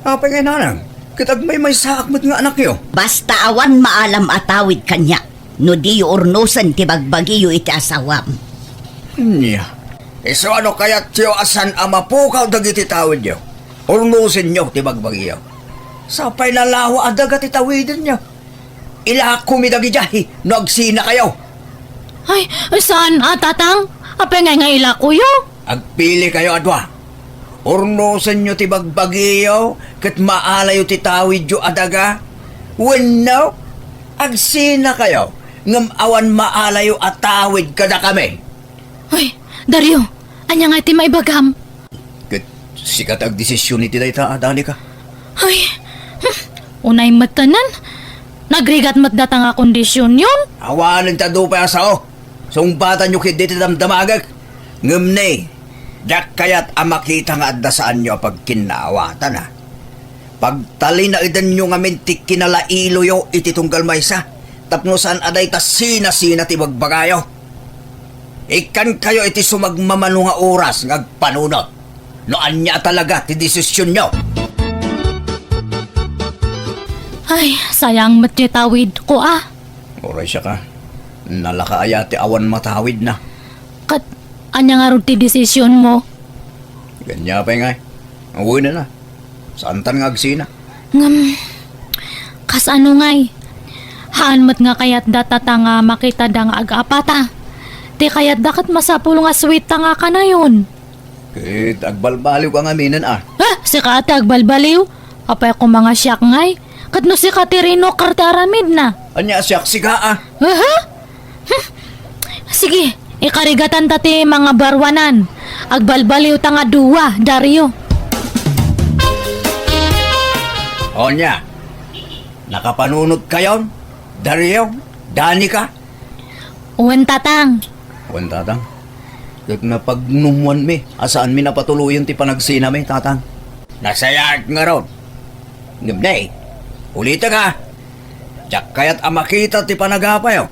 Apay ngay, Nanang? Ket agmaymaysaak met nga anakyo. Basta awan maalam a tawid kaniak no diyo urnosen ti bagbagiyo iti asawam. Ania? Isu a no kayatyo a saan a mapukaw dagiti tawidyo, urnosenyo ti bagbagiyo. Sapay nalawa a daga ti tawidenyo. Ilakomi dagidiay no agsinakayo. Ay, saan a, Tatang? Apay ngay nga ilakoyo? Agpilikayo a dua. Urnosenyo ti bagbagiyo ket maalayo ti tawidyo a daga. Wenno, agsinakayo ngem awan maalayo a tawid kadakami. Ay, Dario, ania ngay ti maibagam? Ket sika ti agdesision iti dayta a, Danica. Ay, hmm, unay met kanen. Nagrigat met data nga kondisionyon. Awanen ti adu pay a sao. Sungbatanyo ketdi ti damdamagek. Ngem ne, diak kayat a makita nga adda saanyo a pagkinnaawatan, a. Pagtalinaedanyo ngamin ti kinalailoyo iti tunggal maysa, tapno saan a dayta sinasina ti bagbagayo. Ikkankayo iti sumagmamano nga oras nga agpanunot no ania talaga ti desisionyo. Ay, sayang met ti tawidko, a. Uray siak a, nalaka aya ti awan matawidna. Ket ania ngarud ti desisionmo? Ania pay ngay? Wen a, saantan nga agsina. Ngem, kasano ngay? Haan met nga kayatda data nga makitada nga agapata. Ti kayatda ket masapul nga sweet ta nga kanayon. Ket agbalbaliwka ngaminen, a. Ah, sika ti agbalbaliw? Apay koma nga siak ngay? Ket no sika ti rinokar ti aramidna. Ania siak, sika, a? Aha? Hmm. Sige, ikarigatan ta ti mangabaruanan. Agbalbaliw ta nga dua, Dario. Onya, nakapanunot kayon, Dario, Danica? Wen, Tatang. Wen, Tatang. Ket napagnumwanmi a saanmi a patuloyen ti panagsinami, Tatang. Nasayaat ngarud. Ngem ne, ulitek a, diak kayat a makita ti panagapayo.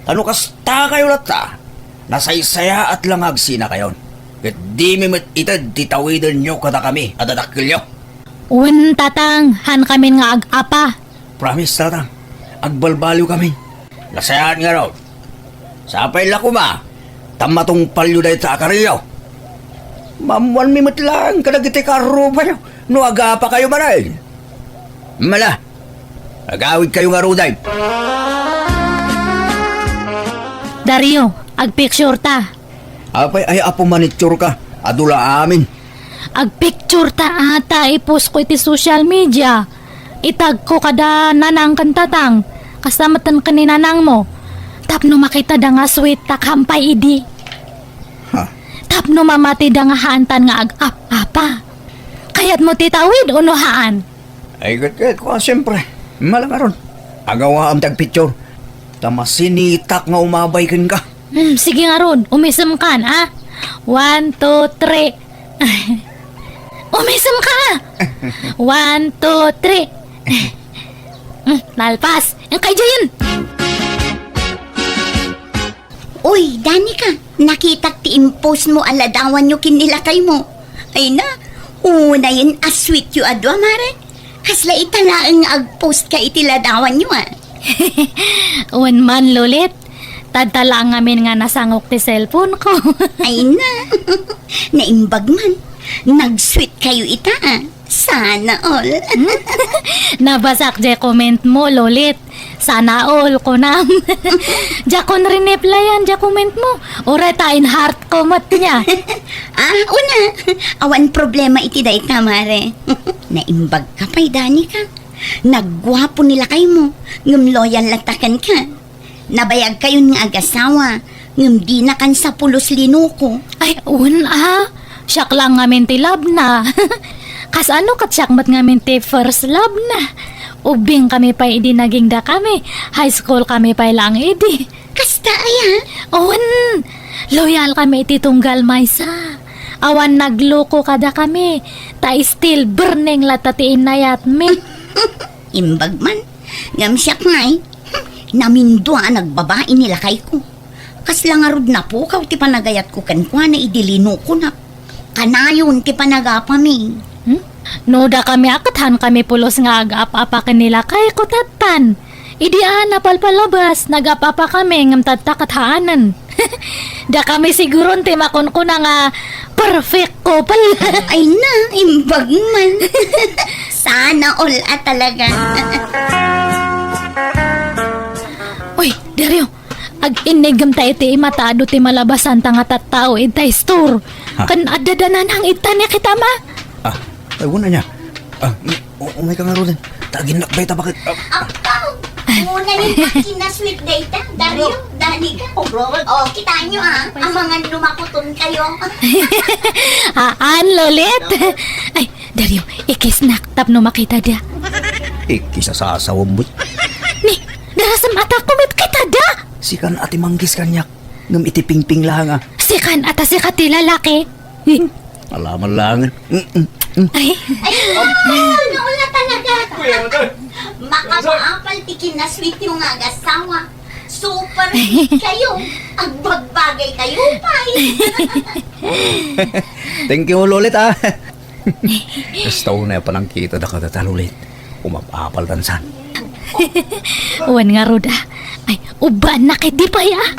Ta no kastakayo latta, nasaysayaat la nga agsinakayon. Ket dimi met ited ti tawidenyo kadakami a dadakkelyo. Wen, Tatang, haankamin nga ag-apa. Promise, Tatang. Agbalbaliwkami. Nasayaat ngarud. Sapay la koma ta matungpalyo dayta a kariyo. Maammoanmi met laeng kadagiti kaarrubayo no agapakayo manen. Mala, agawidkayo ngaruden. Dario, agpicture ta. Apay, ay, apo, manicture ka. Adu la amin. Agpicture ta ata, i-post ko iti social media. Itag ko kada nanang ken tatang. Kasta met ken ni nanangmo. Tapno makitada nga sweet ta kampay idi. Ha? Tapno mamatida nga haantan nga ag-ap-apa. Kayatmo ti tawid uno haan? Ay, ket, ket, kua, siyempre. Mala ngarud. Agawaam ti agpicture. Ta masinitak nga umabay kenka. Hmm, sige ngarud, umisemkan, a? One, two, three. Umisemka! One, two, three. Hmm, nalpas. Ang kay Jayan. Uy, Danica, nakitak ti impostmo a ladawanyo ken ni lakaymo. Ay na, unayen a sweetyo a dua, mare. Kasla ita laeng nga agpostka iti ladawanyo, a. Wen man, Lolit. Tadta laeng ngamin nga nasangok ti cellphone ko. Ay na. Naimbag man. Nag-sweet kayo ita, a. Sana all. Nabasak jay comment mo, Lolit. Sana all, kunam. Diakon rineplyan jay comment mo. Uray ta in-heart ko met nia. Ah, una. Awan problema iti dayta, mare. Naimbag ka pay, Danica. Nagguapo ni lakay mo, ngem loyal latta kenka. Nabayag kayon nga agasawa, ngem dina kan sa pulos linuko. Ay, un, ah. Siak lang ngamin ti labna. Kasano ket siak met ngamin ti first love na? Ubbing kami pay idi naging dakami. High school kami pay lang idi. Kasta aya? Un, loyal kami iti tunggal maysa. Awan nagluko kadakami. Ta still burning latta ti inayatmi. Imbag man. Ngem siak ngay, namindua a nagbabai ni lakayko. Kasla ngarud napukaw ti panagayatko kenkuana idi linukonak. Kanayon ti panagapami. Hmm? No dakami a ket haan kami pulos nga agap-apa ken ni lakayko tattan. Idi a napalpalabas, nagap-apa kami ngem tatta ket haanen. Dakami siguron ti makunkuna nga perfect couple. Ay na, imbag man. Sana all a talaga. Uy, Dario, ag-innigem ta iti imata adu ti malabasanta nga tattao ita store. Ha? Ken adda da nanang ita ni kita ma? Ah, ay, wala niya. Ah, u-, umay ka ngaruden. Ta aginnak dayta baket. Ah, Apaw! Muna ni kinasweet dayta. Dario, Danica. Oh, kitaan nyo, ah. Amangan no makuton kayo. Haan, Lolit? Ay, Dario, ikisnak tapno makita da. Ikis a sasawem met. Ni, darasem a ta kumitkita da. Sikan a ti manggis kaniak. Ngem iti pingping laeng a. Sikan a ta sika ti lalaki. Alaman laengen. Mm, mm, mm. Ay. Ay, nauna talaga. Makapaapal ti kinasweet yung nga agasawa. Super sweet kayo. Agbagbagay kayo, pay. Thank you, Lolit, ah. Basta unay a panangkita da kadata, Lolit. Umapapal dansan. Wen ngarud, ah. Ay, ubbaan na ket di pay, ah.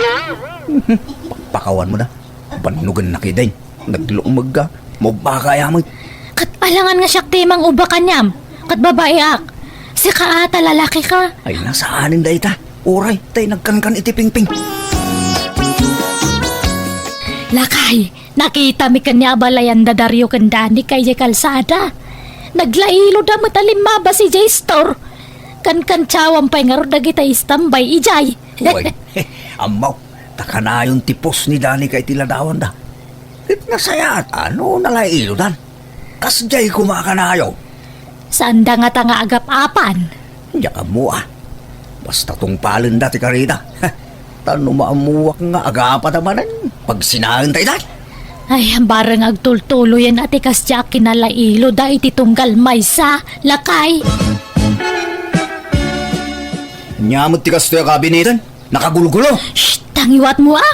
Pakpakawan mo da. Bannugan na kidin. Naglumeg ka. Mubba ka yaman. Ket alangan nga siak ti mangubba kaniam. Ket babaeak. Sika a ta lalaki ka. Ay, nasaanen dayta. Uray, tay nagkankan iti pingping. Lakay, nakitami ken ni abalayan da Dario ken Dani kay jay kalsada. Naglailo da met a limmabas idiay store. Kankantiawam pay ngarud dagita istambay idiay. Uy, ammo, ta kanayon ti pos ni Dani kay ti ladawanda. Ket nasayaat a no nalailodan. Kasdiay koma a kanayo. Saanda ngata nga agap-apan. Diak ammo a. Basta tungpalenda ti karida. Ta no maammuak nga agapata manen, pagsinaenta ita. Ay, bareng agtultuloyen a ti kasdiay a kinalailoda iti tunggal maysa, lakay. Ania met ti kastoy a kabineten? Nakagulgulo. Shh! Tangiwatmo, a!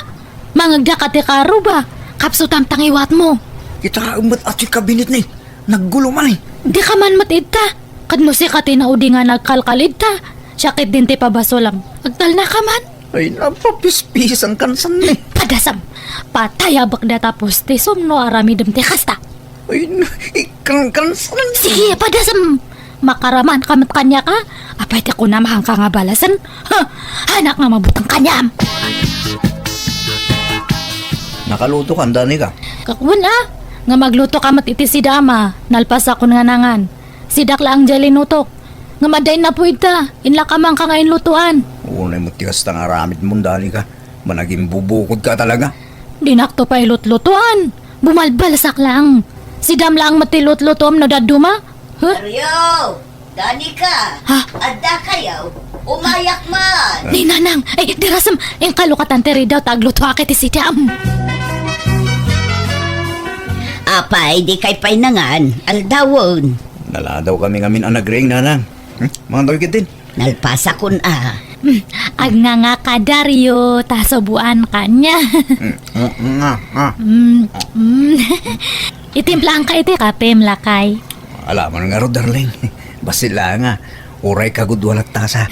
Mangagda ka ti karuba. Kapsutam tangiwatmo. Kitaem met a ti kabinetna. Naggulo man, eh. Dika man met ita. Ket no sika ti naudi nga nagkalkal ita, siak ketdin ti pabasolam. Agtalna ka man. Ay, napapispisan kansan, eh. Padasam. Patayabek data postisom no aramidem ti kasta. Ay, na-, ikangkan saan? Sige, padasem. Makaraman ka met kaniak a. Apay ti kunam, haanka nga balasen? Ha? Haanak nga mabuteng kaniam. Nakaluto ka, Danica? Kakwan a. Nga magluto ka met iti sida ama. Nalpasakon nga nangan. Sidak laeng diay linutok. Ngem adda innapuy ita. Inlak a maanka nga inlutoan. Unay met ti kasta nga aramidmo, Danica. Managimbubukod ka talaga. Dinakto pay lutlutoan. Bumalbalsak laeng. Sidam laeng met ti lutlutoam no dadduma. Huh? Dario! Danica! Ha? Adda kayo? Umayak man! Ni Nanang! Ay, dirasem! Inkalokatan ti ridaw ta aglutoak iti sidam. Apay, di kay pay nangan, aldawen. Naladaw kami ngamin a nagriing, Nanang. Hmm? Mangan tayo ketdin. Nalpasakon a. Hmm, agnganga ka, Dario, ta suboan kaniak. Hmm, hmm, nga, nga. Hmm, hmm. Itimplaanka iti kapem, lakay. Alaman ngarud, darling. Bassit laeng a. Uray kagudua latta sa.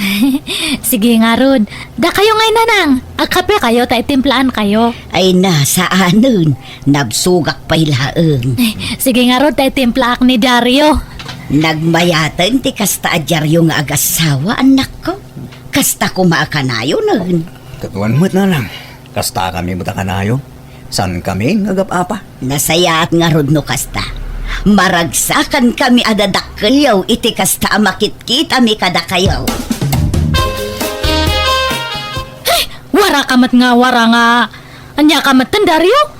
Sige ngarud. Dakayo ngay, Nanang. Agkape kayo ta itimplaan kayo. Ay na, saanen. Nabsogak pay laeng. Sige ngarud ta itimplaak ni Dario. Nagmayaten ti kasta a diario nga agassawa, annakko. Kasta koma a kanayonen. Ket wen met, nanang, kastakami met a kanayon. Saankami nga agap-apa. Nasayaat ngarud no kasta. Maragsakankami a dadakkelyo iti kasta a makitkitami kadakayo. Ay, waraka met nga wara nga. Ania ka met, Dario?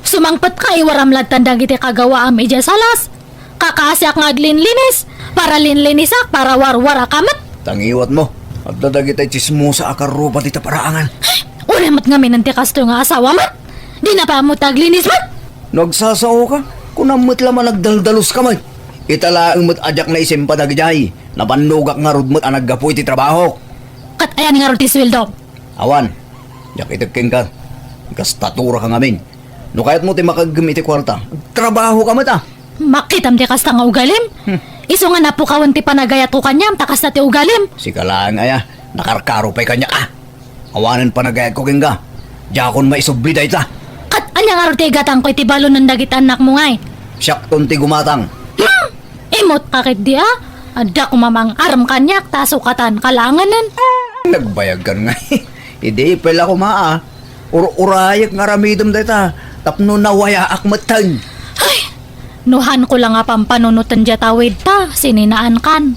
Sumangpet ka, iwaram lattan dagiti kagawaam idiay salas. Kakaasiak nga aglinlinis. Para linlinisak, para warwaraka met. Tangiwat mo. Adda dagiti tsismosa a karruba dita paraangan. Uray met ngamin ti kastoy nga asawa met. Di na pa ammo ti aglinis met. No agsasaoka, kunam met la man agdaldalos ka met. Ita laeng met a diak naisimpa dagidiay. Nabannogak ngarud met a naggapu iti trabahok. Ket ayan ngarud ti sueldo? Awan. Diak ited kenka. Gastatura ka ngamin. No kayatmo ti makaeggem iti kuarta, trabaho ka met, a. Makitam ti kasta nga ugalim? Hmm. Isu nga napukawen ti panagayatko kaniam ta kasta ti ugalim. Sika laeng aya, nakarkaro pay kaniak, a. Awanen panagayatko kenka. Diakon maisubli dayta. Ket ania ngarud ti igatangko iti balonen dagiti annakmo ngay? Siakton ti gumatang. Hmm! Imut ka ketdi, a. Adda koma mang-arem kaniak ta sukatan ka laengen. Nagbayag kan ngay. Idi pay la koma, a. Ur-urayek nga aramidem dayta tapno nawayaak metten. Ay! No hanko la nga pampanunoten diay tawidta, sininaankan.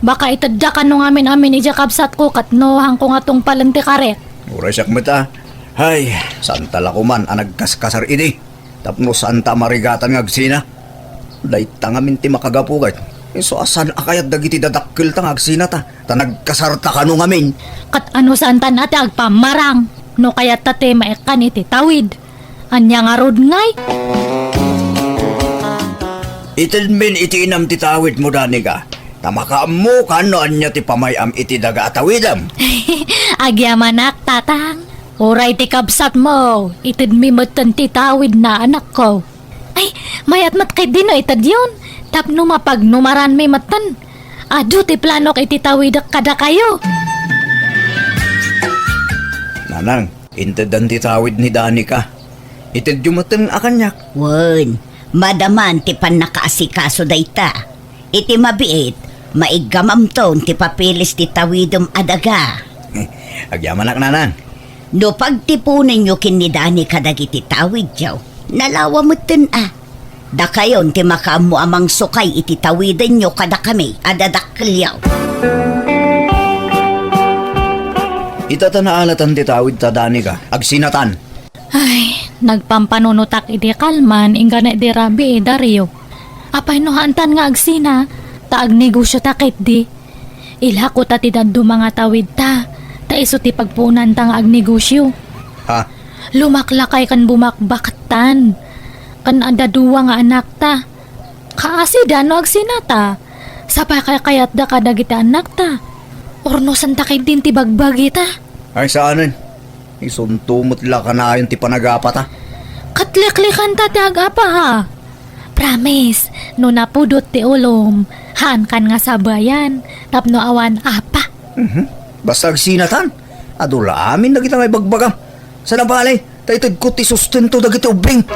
Baka itedda kano ngamin-amin idiay kabsatko ket no hanko nga tungpalen ti karik. Uray siak met, a. Hay, saanta la koman a nagkaskasar idi. Tapno saanta a marigatan nga agsina. Dayta ngamin ti makagapu ket isu a saan a kayat dagiti dadakkelta nga agsinata, ta nagkasarta kano ngamin. Ket ano saantan a ti agpammarang no kayatta ti maikkan iti tawid? Ania ngarud ngay? Itedmin iti inam ti tawidmo, Danica, ta makaammokan no ania ti pamay-am iti daga a tawidem. Agyamanak, Tatang. Uray ti kabsatmo, itedmi metten ti tawidna, anakko. Ay, mayat met ketdi no itedyon, tapno mapagnumaranmi metten. Adu ti planok iti tawidek kadakayo. Nanang, inteddan ti tawid ni Danica. Itedyo metten a kaniak. Wen, madaman ti pannakaasikaso dayta. Iti mabiit, maiggamamton ti papeles ti tawidem a daga. Agyamanak, Nanang. No pagtiponenyo ken ni Danica dagiti tawidyo, nalawa metten a. Dakayon ti makaammo a mangsukay iti tawidenyo kadakami a dadakkelyo. Ita ta naalatan ti tawidta, Danica, agsinatan. Ay, nagpampanunotak idi kalman, inggana idi rabii, Dario. Apay no haantan nga agsina, ta agnegosiota ketdi. Ilako ta ti dadduma nga tawidta, ta isu ti pagpuonanta nga agnegosio. Ha? Lumaklakay ken bumakbaktan. Ken adda dua nga anakta. Kaasida no agsinata. Sapay kaykayatda kadagiti annakta. Urnosenta ketdin ti bagbagita. Ay, saanen. Isunto met la kanayon ti panagapata. Ket liklikanta ti agapa, ha? Promise, no napudot ti ulom, haankan nga sabayan, tapno awan apa. Mhm. Basta agsinatan, adu la amin dagita nga ibagbagam. Saan a bale, ta itedko ti sustento dagiti ubbing.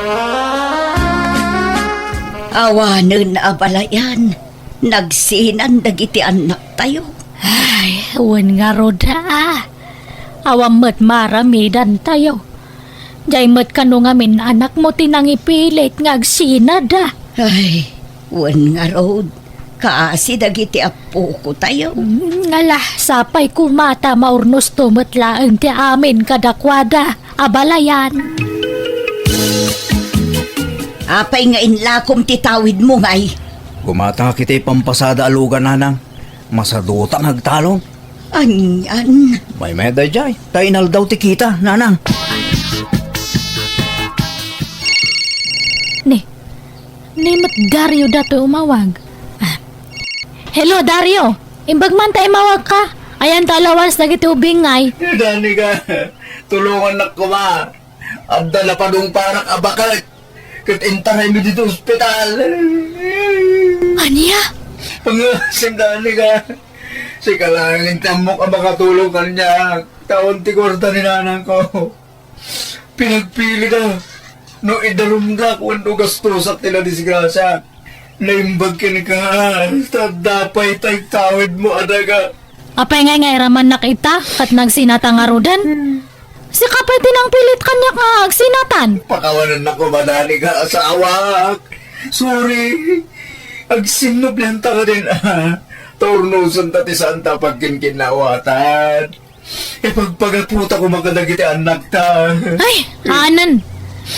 Awanen a balayan, nagsinan dagiti annaktayo. Ay, wen ngarud, a. Awan met maaramidantayo. Diay met kano ngamin anakmo ti nangipilit nga agsinada. Ay, wen ngarud, kaasi dagiti appokotayo. Mm, ngala, sapay koma ta maurnosto met laeng ti amin kadakuada, a balayan. Apay nga inlakom ti tawidmo, ngay? Gumatangak iti pampasada a lugan, nanang. Masaduta nga agtalon. Anian? Maymayat daydiay, ta inaldaw ti kita, nanang. Ni, ni met Dario datoy umawag. Ah. Hello, Dario. Imbag man ta imawag ka. Ayan ta alawas dagiti ubingay. Danica, tulongannak koma. Adda napadungparak a baket. Ket intaraymi ditoy ospital. Ania? Nga, singani ka. Sika laeng ti ammok a makatulong kaniak. Taon ti kuarta ni nanangko. Pinagpilida. No idarumdak wenno gastosak ti nadisgrasiak. Naimbag kenka, ta adda pay ti agtawidmo a daga. Apay ngay nga iramannak ita, ket nagsinata ngaruden? Sika pay ti nangpilit kaniak nga agsinatan. Pakawanennak koma, Danica, asawak. Sorry. Agsinnublianta kadin, a. Ta urnosenta ti saanta a pagkinkinnawatan. Ipagpagaputa koma kadagiti annakta. Ay, anen.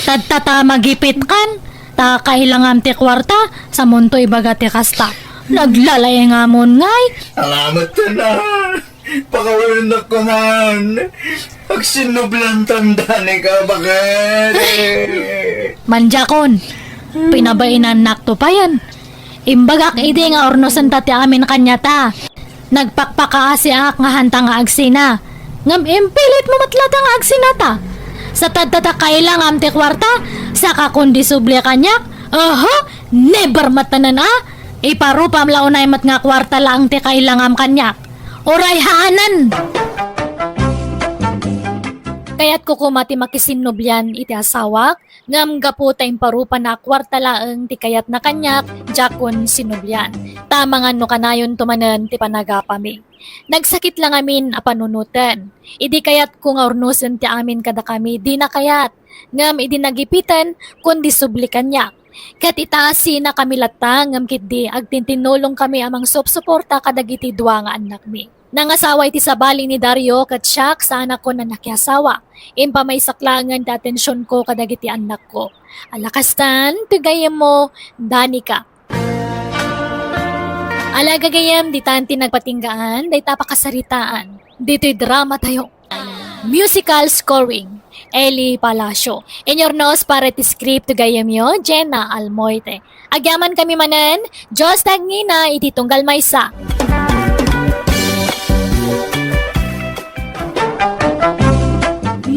Tatta ta magipitkan. Ta kailangam ti kuarta, samonto ibaga ti kasta. Naglalaingamon ngay. Alamet ten, a. Pakawanennak koman. Agsinnubliantan, Danica, baket. Manjakon, pinabainannakto payen. Imbagak idi nga urnosenta ti amin kaniata. Nagpakpakaasiak nga hanta nga agsina. Ngem impilit mo met latta nga agsinata. Sa tatta ta kailangam ti kuarta, saka kon disubli kaniak, aha, never met anen a. Iparupam la unay met nga kuarta laeng ti kailangam kaniak. Uray haanan! Kayatko koma ti makisinnublian iti asawak, ngem gapu ta imparupanna a kuarta laeng ti kayatna kaniak, diakon sinnublian. Ta amangan no kanayonto manen ti panagapami. Nagsakit la ngamin a panunoten. Idi kayatko nga urnosen ti amin kadakami, dina kayat. Ngem idi nagipiten, kundi subli kaniak. Ket ita, sinakami latta, ngem ketdi agtintinnulongkami a mangsupsuporta kadagiti dua nga annakmi. Nangasawa iti sabali ni Dario ket siak, saanakon a nakiasawa. Impamaysak laengen ti atensionko kadagiti annakko. Ala kastan, ti gayyemmo, Danica. Ala gagayyem, ditan ti nagpatinggaan, dayta pakasaritaan. Ditoy dramatayo. Musical scoring, Eli Palacio. Inyurnos para iti script ti gayyemyo, Jenna Almoite. Agyamankami manen, Dios ti agngina iti tunggal maysa.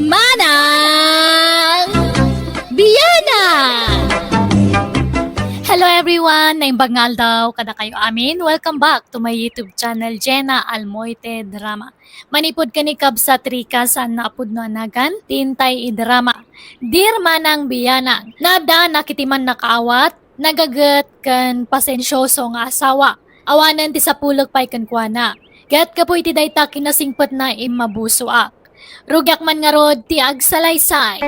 Manang Bianang! Hello everyone! Naimbag nga aldaw kadakayo amin. Welcome back to my YouTube channel, Jenna Almoite Drama. Manipud ken ni kabsat Rica, saanna a pudno a nagan ti intay idrama. Dear Manang Bianang, naaddaannak iti mannakaawat, nagaget ken pasensioso nga asawa. Awanen ti sapulek pay kenkuana. Ket gapu iti dayta kinasingpetna, immabusoak. Rugiak man ngarud ti agsalaysay.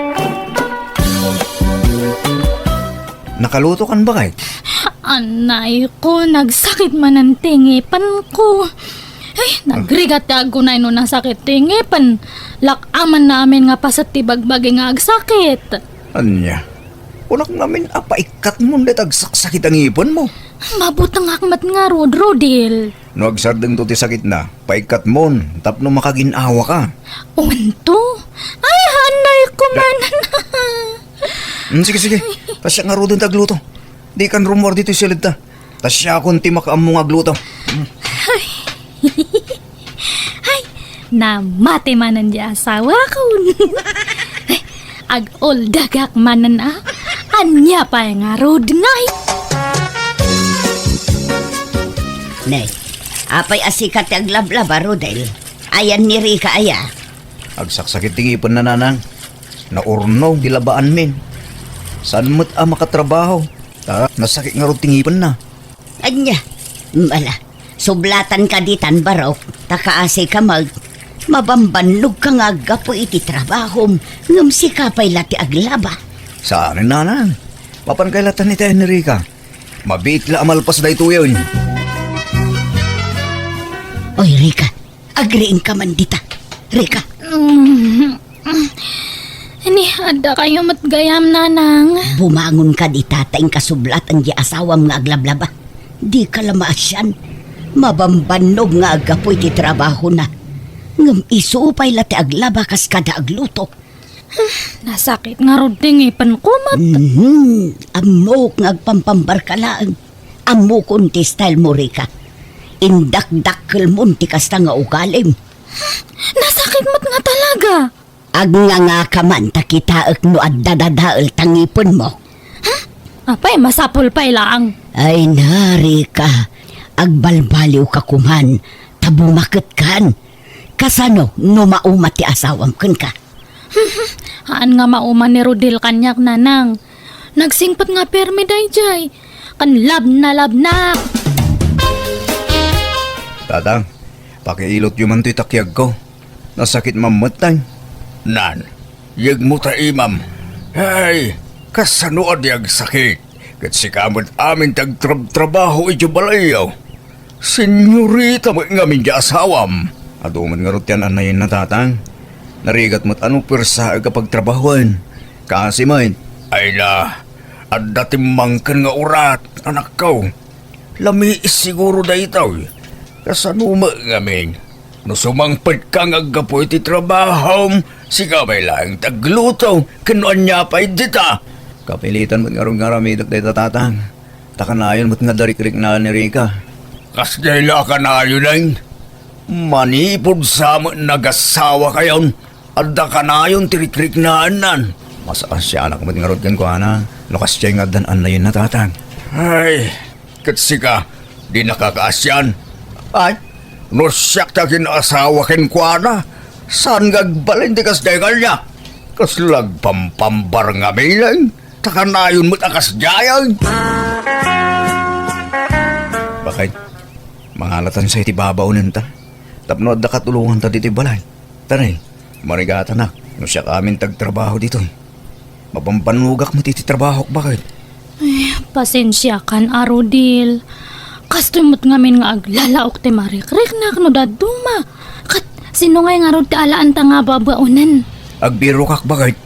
Nakalutokan, baket? Anay ko, nagsakit manen ti ngipenko. Ay, nagrigat ti agunay no nasakit ti ngipen. Lak-amanna amin nga paset ti bagbagi nga agsakit. Ania? Kunak ngamin a paikkatmon dayta agsaksakit a ngipenmo. Mabutengak met ngarud, Rodel. No agsardengto ti sakitna, paikkatmon tapno makagin-awaka. Unto? Ay, anay ko man. Mm, sige, sige. Ta siak ngaruden ti agluto. Dikan rummuar ditoy siledta. Ta siakon ti makaammo nga agluto. Mm. Ay, namati manen ti asawakon. Ay, ag-uldagak manen a. Ania pay ngarud ngay? Ne, apay a sika ti aglablaba, Rodel? Ayan ni Rica aya? Agsaksakit ti ngipenna, nanang. Naurnog ti labaanmin. Saan met a makatrabaho? Ta nasakit ngarud ti ngipenna. Ania? Ala, sublatan ka ditan, barok, ta kaasi ka mag-, mabambannog ka nga aggapu iti trabahom, ngem sika pay la ti aglaba. Saan, nanang. Mapan kay latan iti Enrica. Mabiit la a malpas daytoyen. Oy, Rica, agriingka man dita. Rica. Mm. Ni, adda kayo met gayam, nanang. Bumangon ka dita ta inkasublatan di asawam nga aglablaba. Di ka la maasian. Mabambannog nga aggapu iti trabahona. Ngem isu pay la ti aglaba kas kada agluto. Nasakit ngarud ti ngipenko met. Mhm. Ammok nga agpampambar ka laeng. Ammokon ti style mo, Rica. Indakdakkelmon ti kasta nga ugalim. Nasakit met nga talaga. Agnganga ka man ta kitaek no adda dadael ta ngipenmo. Apay, masapul pay laeng. Ay na, Rica. Agbalbaliw ka koman, ta bumaket kan. Kasano no mauma ti asawam kenka? Haan nga mauma ni Rodel kaniak, nanang. Nagsingpet nga permi daydiay. ken labnalabnak. Tatang, pakiilotyo man toy takiagko. Nasakit mammetteng. Nan, yegmo ta imam. Ay, kasano a di agsakit? Ket sika met amin ti agtrabtrabaho iti balayyo. Senyorita met ngamin ti asawam. Adu met ngarud ti an-annayenna, Tatang. Narigat met a no puersaek a pagtrabahoen. Kasi met. Ay na, adda timmangken nga urat, anakko. Lamiis siguro daytoy. Kasano met ngamin? No sumangpetka nga aggapu iti trabahom, sika met laeng ti agluto, ken no ania pay dita. Kapilitan met ngarud nga aramidek dayta, Tatang. Ta kanayon met nga adda rikriknaan ni Rica. Kasdiay la a kanayonen? Manipud sa met nagasawakayon, adda kanayon ti rikriknaannan. Masaasianak met ngarud kenkuana, no kasdiay nga addan annayenna, Tatang. Ay, ket sika, di nakakaasian. Ay, no siak ti agin-asawa kenkuana, saan nga agbalin ti kasdiay kaniak? Kasla agpampambar ngamin, ta kanayon met a kasdiayen. Bakit? Mangalatan sa iti babaonenta. Tapno adda katulonganta ditoy balay. Tara, marigatanak, no siak amin ti agtrabaho ditoy. Mabambanogak met iti trabahok, bakit? Ay, pasensiakan a, Rodel. Kastoy met ngamin nga aglalaok ti marikriknak no dadduma. Ket sino ngay ngarud ti alaanta nga babaonen? Agbirokak, bakit?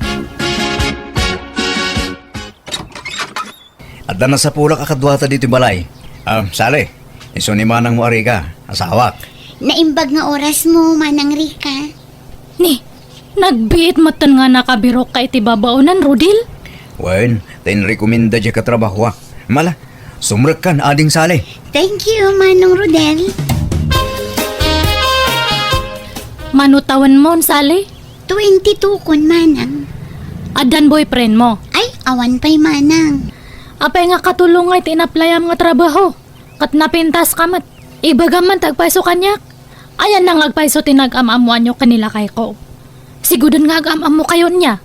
Adda nasapulak a kaduata ditoy balay. Ah, Sally, isu ni manangmo a Rica, asawak. Naimbag nga orasmo, Manang Rica. Ni, nagbiit metten nga nakabirokka iti babaonen, Rodel? Wen, ta inrekomenda diay katrabahoak. Mala, sumrekkan, Ading Sally. Thank you, Manong Rodel. Mano tawenmon, Sally? Twenty-two kon, Manang. Addan boyfriendmo? Ay, awan pay, Manang. Apay nga katulong nga iti inaplayam nga trabaho? Ket napintaska met. Ibagam man ti agpayso kaniak. Ayanna nga agpayso ti nag-am-ammoanyo ken ni lakayko. Siguren nga agam-ammokayo nia.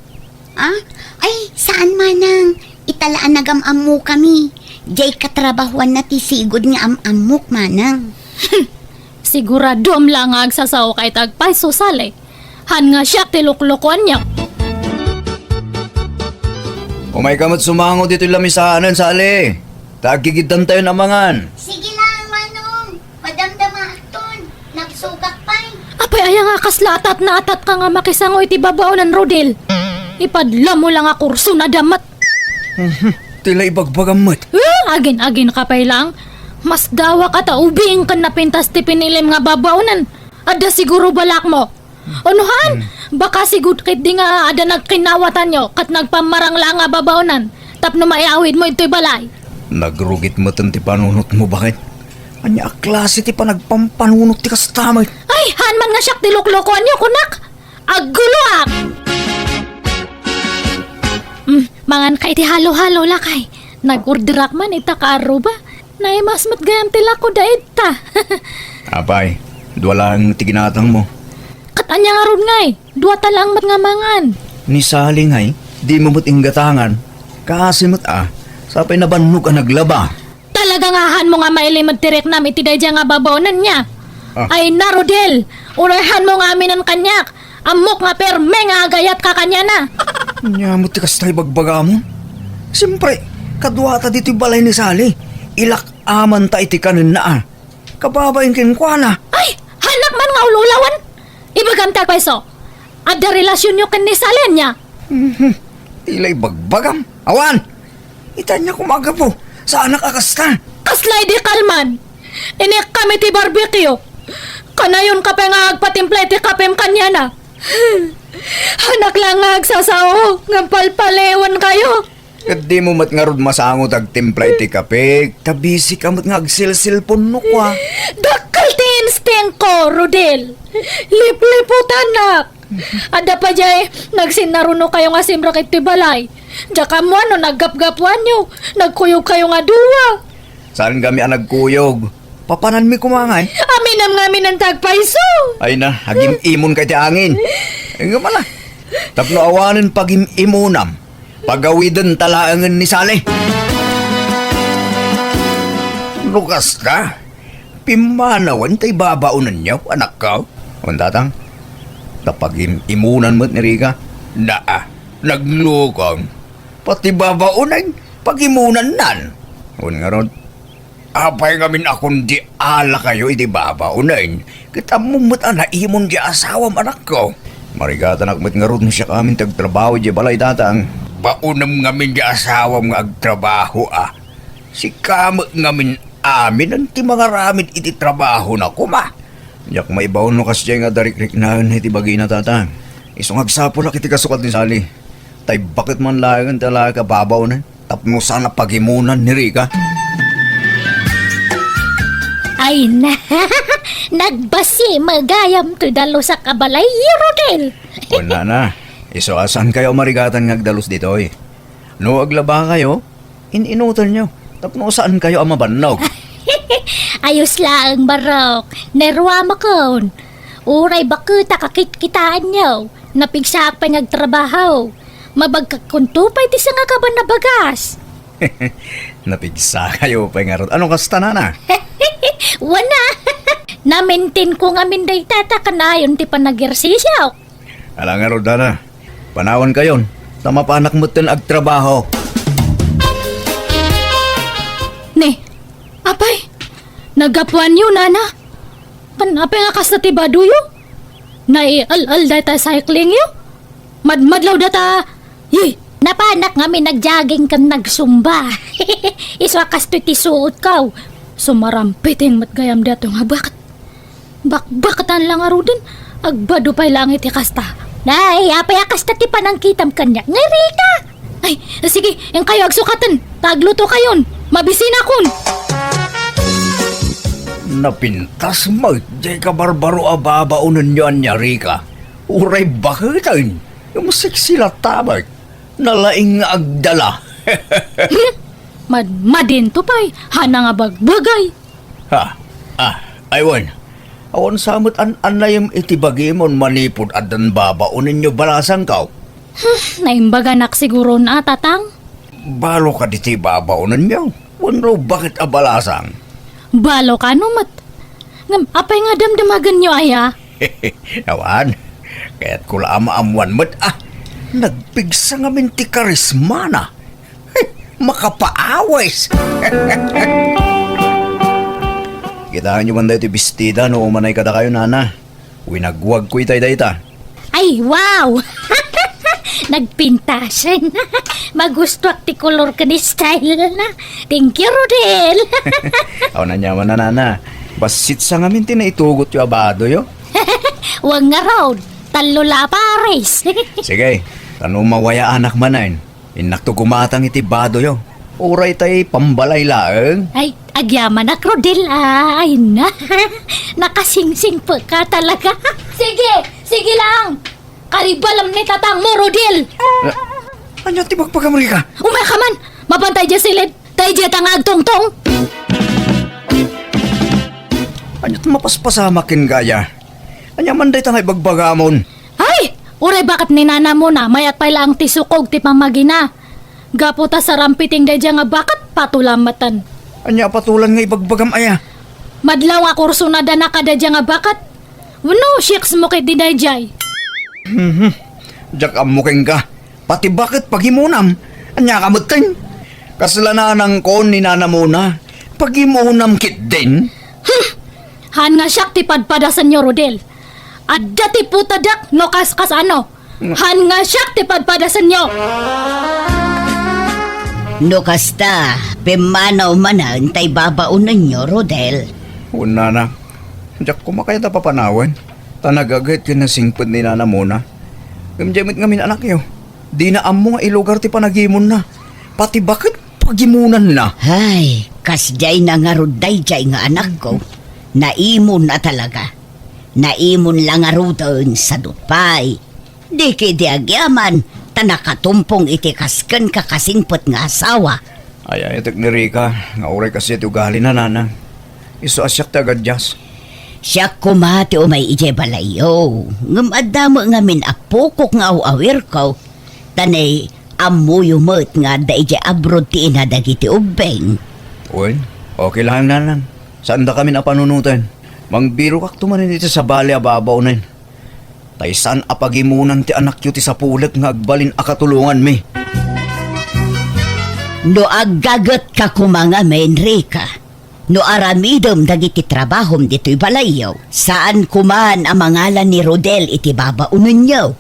Ah? Ay, saan, Manang. Ita la a nagam-ammokami. Diay katrabahoanna ti sigud nga am-ammok, Manang. Siguradom la nga agsasaoka iti agpayso, Sally. Haan nga siak ti luklukuanyo. Umayka met sumango ditoy lamisaanen, Sally. Ta agigiddantayon a mangan. Sige lang, Manong. Madamdamaakton. Nagsugak pay. Apay aya nga kasla atatna-atatka nga makisango iti babaonen, Rodel? Ipadlamo la nga kurso na damat. Mhm. Ti la ibagbagam met. Eh, agin-agin ka pay lang. Masdawak a ta ubing ken napintas ti pinilim nga babaonen. Adda siguro balakmo. Unuhan, baka sigud ketdi nga adda nagkinawatanyo ket nagpammarang la nga babaonen tapno maiawidmo itoy balay. Nagrugit metten ti panunotmo, bakit? Ania a klase ti panagpampanunot ti kasta met? Ay, haan man nga siak ti luklukuanyo, kunak! Agguloak! Mm, manganka iti halo-halo, lakay. Nag-orderak man ita ka arruba. Naimas met gayam ti lako da ita. Apay, dua laeng ti ginatangmo. Ket ania ngarud ngay? Dua ta laeng met nga mangan. Ni Sally ngay, dimo met inggatangan. Kaasi met a, sapay nabannog a naglaba. Talaga nga haanmo nga mailimed ti riknam iti daydiay nga babaonen nia? Ah. Ay na, Rodel! Uray haanmo nga aminen kaniak! Ammok nga perme nga agayatka kaniana! Ania met ti kasta ibagbagamon? Siempre, kaduata ditoy balay ni Sally. Ilak-amanta iti kanenna a. Kababain kenkuana. Ay! Haanak man nga ul-ulawen! Ibagam ti agpayso. Adda relasionyo ken ni Sally ania? Mhm. Ti la ibagbagam. Awan! Ita ania koma a gapu? Saanak a kasta. Kasla idi kalman. Inikkam iti barbecue. Kanayon ka pay nga agpatimpla iti kapem kaniana. Haanak la nga agsasao ngem palpaliwenkayo. Ket dimo met ngarud masango ti agtimpla iti kape, ta busy ka met nga agselselpon no kua. Dakkel ti instinct ko, Rodel. Lipliputanak. Adda pay diay nagsinnarunokayo nga simrek iti balay. Diak ammo no naggapgapuanyo, nagkuyogkayo nga dua. Saan kami a nagkuyog? Papananmi koma ngay? Aminem nga aminen ti agpayso. Ay na, agim-imonka iti angin. Ay nga pala. Tapno awanen pagim-imonam, pagawidenta laengen ni Sally. No kasta, pimmanawen tay babaonenyo, anakko. Wen, tatang, ta pagim-imunan met ni Rica. Naa, naglukong. Pati babaonen, pagimunannan. Wen ngarud, apay ngamin a kundi alakayo iti babaonen, ket ammom met a naimon ti asawam, anakko. Marigatanak met ngarud no siak amin ti agtrabaho idiay balay, tatang. Baonem ngamin ti asawam nga agtrabaho, a. Sika met ngamin aminen ti mangaramid iti trabahona koma. Diak maibaon no kasdiay nga adda rikriknaen iti bagina, tatang. Isu nga agsapulak iti kasukat ni Sally. Tay baket man laengen ti alaek a babaonen tapno saan a pagimunan ni Rica. Ay na, nagbasi magayam toy dalusak a balay, Rodel. Wen, nana, isu a saankayo a marigatan nga agdalus ditoy. No aglabakayo, in-inutenyo tapno saankayo a mabannog. Ayos laeng, Barok. Nerwamakon. Uray baketak a kitkitaenyo. Napigsaak pay nga agtrabaho. Mabagkakkonto pay ti sangakaban a bagas. Napigsakayo pay ngarud. Ano kasta, nana? Wen a. Namintinko ngamin dayta ta kanayon ti panagersisiok. Ala ngarud, nana. Panawankayon, ta mapanak metten agtrabaho. Ne, apay, naggapuanyo, nana? Kan apay nga kasta ti badoyo? Naial-al dayta cyclingyo? Madmadlaw data, yi! Napanak ngamin nag-jogging ken nagsumba. Isu a kastoy ti suotko. Sumarampiting met gayam daytoy nga baket. Bakbaketan la ngaruden, agbado pay laeng iti kasta. Nay, apay a kasta ti panangkitam kaniak, nga Rica? Ay, sige, inkayo agsukaten, ta aglutokayon, mabisinakon. Napintas met diay kabarbaro a babaonenyo ania, Rica. Uray baketen, ngem sexy latta met. Nalaing nga agdala. Madmadinto pay, hana nga bagbagay. Ha? Ah, ay wen. Awan sa met an-annayem iti bagimon manipud addan babaonenyo balasangko. Hmm, naimbaganak siguron a, tatang. Balo kadi ti babaonenyo? Wenno baket a balasang? Balo kano met. Ngem apay nga damdamagenyo aya? Awan. Kayatko la a maammuan met a. Nagpigsa ngamin ti karismana. Makapaawis! Kitaenyo man daytoy bestida no umanay kadakayo, nana. Winagwagko itay dayta. Ay, wow! Nagpintasen. Magustuak ti kolor ken style na. Thank you, Rodel. Awan aniaman a, nana. Bassit sa ngamin ti naitugotyo a badoyo. Wen ngarud, tallo la a pares. Sige, ta no mawayaanak manen, innakto gumatang iti badoyo. Uray tay pambalay laeng. Ay, agyamanak, Rodel, a. Ay na. Nakasingsingpet ka talaga. Sige, sige lang. Karibalam ni tatangmo, Rodel. Ah, ania ti bagbagam, Rica? Umay ka man. Mapantay diay siled. Tay diay ta nga agtungtong. Ania ti mapaspasamak kenka aya? Ania man dayta nga ibagbagamon? Ay! Uray baket ni nanamona, mayat pay laeng ti sukog ti pammagina. Gapu ta sarampiting daydiay nga baket, patulam metten. Ania a patulan nga ibagbagam aya? Madlaw nga kursona dana kadaydiay nga baket. Wenno, siyeks mo ketdi daydiay. Mhm. Diak ammo kenka. Pati baket pagimunam. Ania ka metten? Kasla nanangkon ni nanamona. Pagimunam ketdin? Hmm. Haan nga siak ti padpadasenyo, Rodel. Adda ti putadak no kas-, kasano. Haan nga siak ti padpadasenyo. No kasta, pimmanaw manen tay babaonenyo, Rodel. Wen, nana, diak koma kayat a papanawen, ta nagaget ken nasingpet ni nanamona. Ngem diay met ngamin anakyo, dina ammo nga ilugar ti panagimonna. Pati baket pagimunanna. Hay, kasdiayna ngarud daydiay nga anakko. Naimon a talaga. Naimon la ngaruden, sadut pay. Di ketdi agyaman, ta nakatumpong iti kas kenka kasingpet nga asawa. Ay-ayatek ni Rica nga uray kasdiay ti ugalina, nanang. Isu a siak ti agadias. Siak koma ti umay idiay balayyo, ngem adda met ngamin a pukok nga aw-awirko, ta nay, ammoyo met nga adda idiay abroad ti ina dagiti ubbing. Wen, Okay lang, Nanang. Saandakamin a panunoten. Mangbirokakto manen iti sabali a babaonen. Tay saan a pagimunan ti anakyo ti sapulek nga agbalin a katulonganmi. No aggagetka koma ngamin, Rica, no aramidem dagiti trabahom ditoy balayyo, saan koman a mangala ni Rodel iti babaonenyo.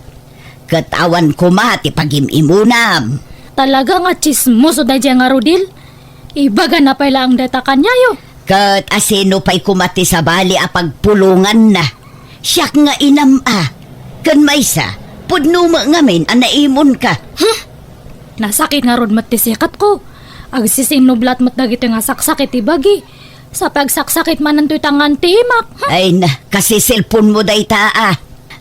Ket awan koma ti pagim-imunam. Talaga nga tsismoso daydiay nga Rodel. Ibagana pay laeng dayta kaniayo. Ket asino pay koma ti sabali a pagpulonganna? Siak nga inam a. Ken maysa, pudno met ngamin a naimunka. Huh? Nasakit ngarud met ti sikatko. Agsisinnublat met dagitoy nga saksakit ti bagi. Sa pagsaksakit manen toy tangan ti imak. Huh? Ay na, kasiselponmo dayta a.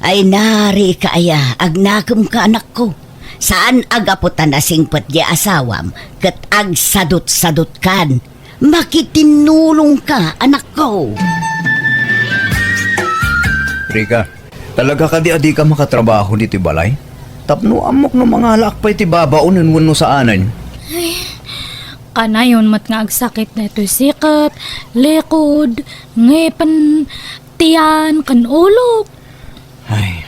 Ay na, Rica aya, agnakemka, anakko. Saan a gapu ta nasingpet ti asawam ket agsadutsadutkan. Makitinnulongka, anakko. Rica, talaga kadi a dika makatrabaho ditoy balay? Tapno ammok no mangalaak pay ti babaonen wenno saanen. Ay, kanayon met nga agsakit daytoy sikat, likod, ngipen, tiyan, ken ulok. Ay,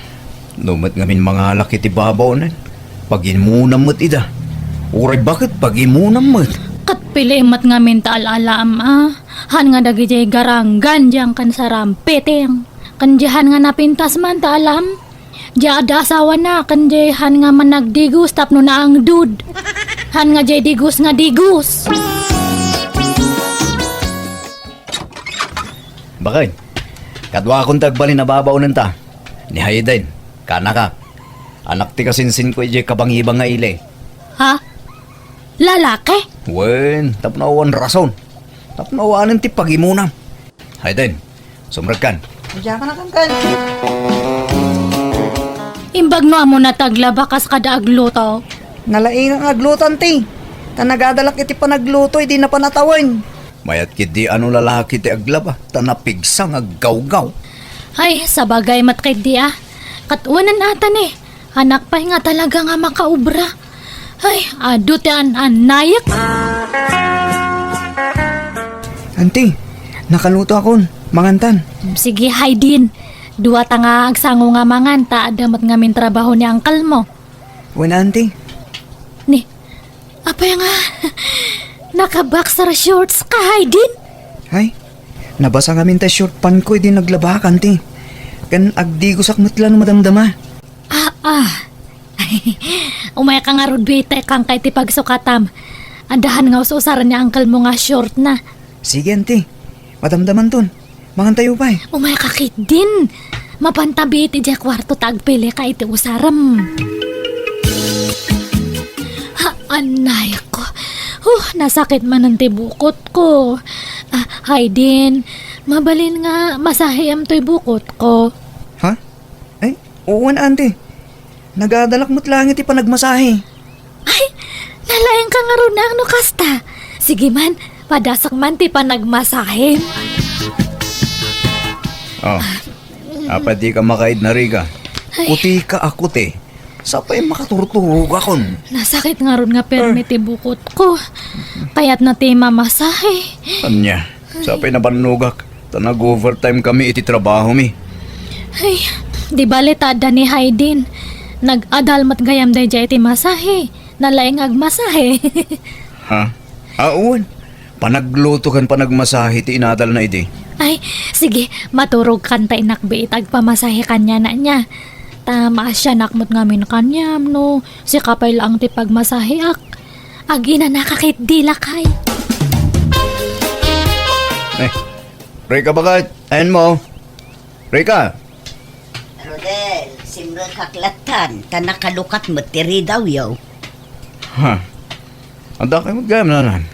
no met ngamin mangalak iti babaonen, pagimunam met ida. Uray baket, pagimunam met. Ket pili met ngamin ta al-alaam a. Han nga dagidiay garanggan diyan ken sarampiting. Ken diay han nga napintas man ta alaam. Diay adda asawana, ken diay han nga managdigos tapno naangdud. Han nga diay digos nga digos. Bakit? Kaduakon ti agbalin a babaonenta. Ni Hayden, kanaka. Anak ti kasinsinko idiay kabangibang nga ili. Ha? Lalaki? Wen, tapno awan rason. Tapno awanen ti pagimunam. Hayden, sumrekkan. Diak na kankan. Imbag no ammona ti aglaba kas kada agluto. Nalaingak nga agluto, anti. Ta nagadalak iti panagluto, idi napan a tawen. Mayat ketdi a no lalaki ti aglaba, ta napigsa nga aggawgaw. Ay, sabagay met ketdi a. Ket wen ata ni, anak pay nga talaga nga makaobra. Ay, adu ti an-annayek. Anti, nakaluto akon. Mangantan. Sige, Haydin. Duata nga agsango nga mangan, ta adda met ngamin trabaho ni uncle mo. Wen, anti. Ni, apay nga, naka-boxer shorts ka, Haydin? Ay, nabasa ngamin ta short pant ko idi naglabak, anti. Ken agdigosak met la no madamdama. Ah, ah. Umayka ngarud, bitaw, kangka iti pagsukatam. Adda han nga us-usaren ni uncle mo nga short na. Sige, anti. Madamdamanton. Mangantayo pay. Umayka ketdin. Mapanta biit idiay kuarto ta agpilika iti usarem. Ha, anay ko. Huh, nasakit manen ti bukot ko. Ah, Haydin, mabalin nga masahiam toy bukot ko. Ha? Ay, wen, anti. Nagadalak met laeng iti panagmasahe. Ay, nalaingka ngarud no kasta. Sige man, padasek man ti panagmasahem. Oh, apay dika makaid na, Rica? Ay. Kutika a kuti. Sapay makaturturogakon. Nasakit ngarud nga permi ti bukot ko. Kayatna ti mamasahe. Ania? Sapay nabannogak, ta nag-overtime kami iti trabahomi. Ay, di bale ta adda ni Haydin. Nag-adal met gayam daydiay iti masahe. Nalaing agmasahe. Ha? Awan. Panagluto ken panagmasahe ti inadalna idi. Ay, sige, maturogkan ta inakbi iti agpamasahe kaniana nia. Ta maasianak met ngamin kaniam no sika pay laeng ti pagmasaheak. Aginanaka ketdi, lakay. Eh, Rica, baket? Ayanmo? Rica? Rodel, simrekak lattan, ta nakalukat met ti ridawyo. Ha? Adda kay met gayam, Nanang?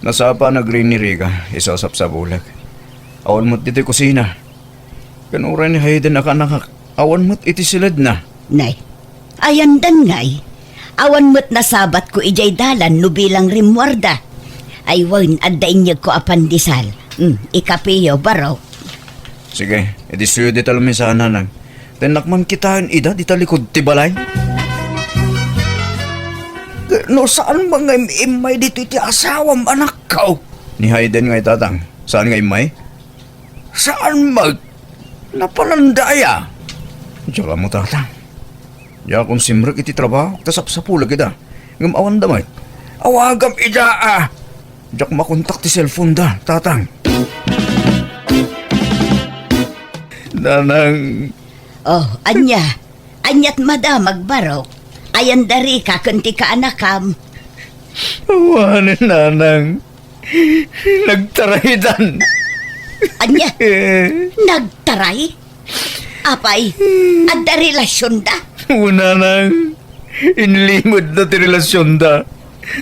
Nasapa a nagrin ni Rica, isu a sapsapulek. Awan met ditoy kusina. Ken uray ni Hayden a kaanakak, awan met iti siledna. Nay, ayandan ngay. Awan met nasabatko idiay dalan no bilang rimmuarda. Ay wen, adda inyegko a pandesal. Hmm, ikapeyo, baro. Sige, idi suyo dita lumisan, Nanang. Tennak man kitaen ida dita likud ti balay. No saan nga im-immay ditoy ti asawam, anakko? Ni Hayden ngay, Tatang. Saan nga immay? Saan met? Napalanda aya? Diak ammo, Tatang. Diakon simrek iti trabaho, ta sapsapulek ida. Ngem awanda met. Awagam ida, a! Diak makontak ti cellphone da, Tatang. Nanang. Oh, ania? Aniat madam, Agbarok? Ayan da Rica ken ti kaanakam? Awanen, Nanang. Nagtaraydan. Ania? Nagtaray? Apay, adda relasionda? Nanang, inlimedna ti relasionda.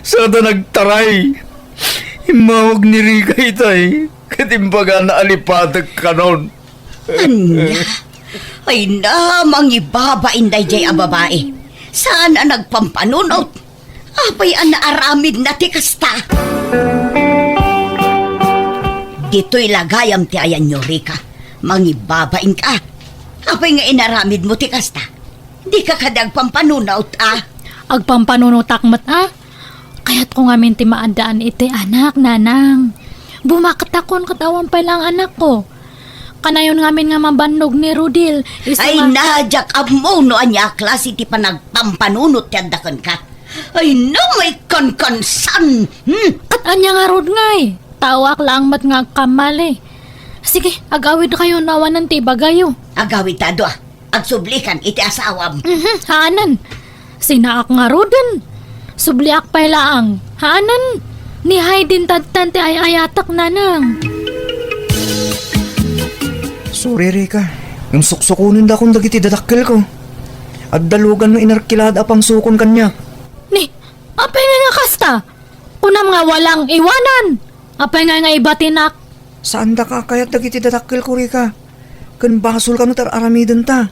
Sada nagtaray. Immawag ni Rica itay, ket imbagana a lipatek kanon. Ania? Ay na, mangibabain daydiay a babai. Saan a nagpampanunot? Apay a naaramidna ti kasta? Ditoy la gayam ti ayanyo, Rica. Mangibabainka. Apay nga inaramidmo ti kasta? Dika kadi agpampanunot, a? Agpampanunotak met, a? Kayatko ngamin ti maaddaan iti anak, Nanang. Bumaktakon ket awan pay laeng anakko. Kanayon ngamin nga mabannog ni Rodil, isu Ay, nga na, diak ammo no ania a klase ti panagpampanunot ti adda kenka. Ay, na, maikankansan! Hmm? Ket ania ngarud ngay? Taoak laeng met nga agkammali. Sige, agawidkayo no awanen ti ibagayo. Agawidta a dua. Agsublikan iti asawam. Mhm, haanen. Sinaak ngaruden. Subliak pay laeng. Haanen. Ni Hayden tattan ti ay-ayatek, Nanang. Sorry, Rica. Ngem suksukonendakon dagiti dadakkelko. Adda lugan nga inarkilada a pangsukon kaniak. Ni, apay nga nga kasta? Kunam nga walang iwanan. Apay nga nga ibatinak? Saandaka a kayat dagiti dadakkelko, Rica. Ken basol kano ti ar-aramidenta.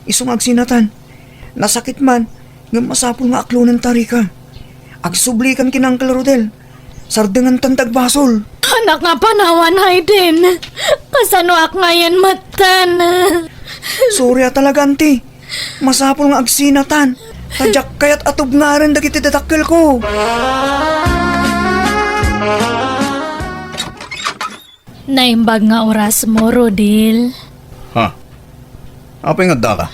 Isu nga agsinatan. Nasakit man, ngem masapul nga aklonenta, Rica. Agsublikan ken Uncle Rodel. Sardengentan ti agbasol. Anak nga panawan, Hayden. Kasanoak ngayen metten? Sorry a talaga, Auntie. Masapul nga agsinatan. Ta diak kayat a tubngaen dagiti dadakkelko. Naimbag nga orasmo, Rodil. Ha? Apay nga addaka?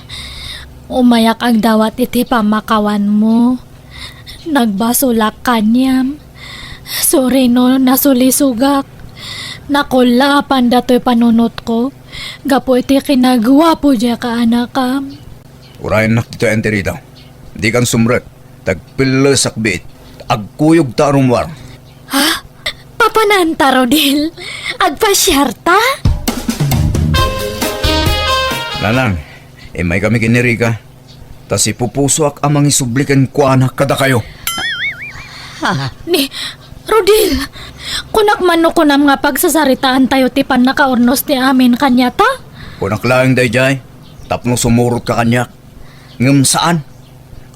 Umayak agdawat iti pamakawanmo. Nagbasolak kaniam. Sorry no nasulisogak. Nakullaapan datoy panunotko gapu iti kinaguapo diay kaanakam. Urayennak ditoy, Auntie Rita. Dikan sumrek. Tagpillesak biit. Agkuyogta a rummuar. Ha? Papananta, Rodil? Agpasiarta? Nanang, immaykami ken ni Rica. Ta sipupusoak a mangisubli kenkuana kadakayo. Ha? Ni, Rodil, kunak man no kunam nga pagsasaritaantayo ti pannakaurnos ti amin kaniata? Kunak laeng daydiay, tapno sumurotka kaniak. Ngem saan.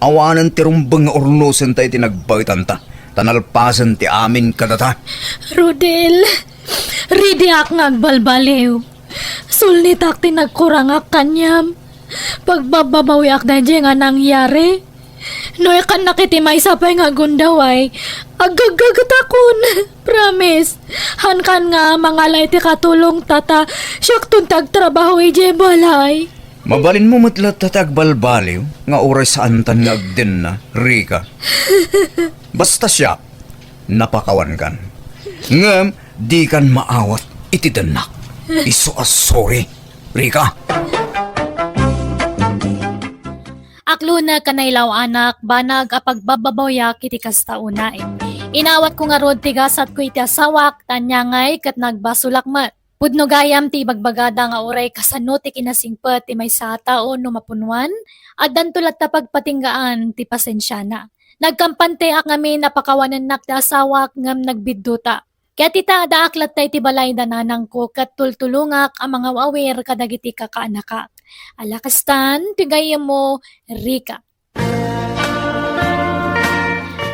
Awanen ti rumbeng nga urnosenta iti nagbaetanta, ta nalpasen ti amin kadata. Rodel, ridiak nga agbalbaliw. Sulnitak ti nagkurangak kaniam. Pagbabbabawiak daydiay nga nangyari. No ikannak iti maysa pay nga gundaway, aggaggagetakon. Promise. Hankan nga mangala iti katulongta ta siakton ti agtrabaho idiay balay. Mabalinmo met latta ti agbalbaliw nga uray saantan nga agdenna, Rica. Basta siak, napakawankan. Ngem dikan maawat iti dennak. Isu a sorry, Rica. Aklonek a nailaw-anak, banag a pagbababawyak iti kasta unayen. Inawatko ngarud ti gasatko iti asawak, ta ania ngay ket nagbasolak met. Pudno gayam ti ibagbagada nga uray kasano ti kinasingpet ti maysa a tao no mapunnuan, addanto latta pagpatinggaan ti pasensiana. Nagkampanteak ngamin a pakawanennak ti asawak ngem nagbidduta. Ket ita, addaak latta iti balay da nanangko ket tultulongak a mangaw-awir kadagiti kakaanakak. Ala kastan, ti gayyemmo, Rica.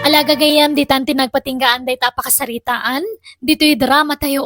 Ala gagayyem, ditan ti nagpatinggaan dayta a pakasaritaan, ditoy drama tayo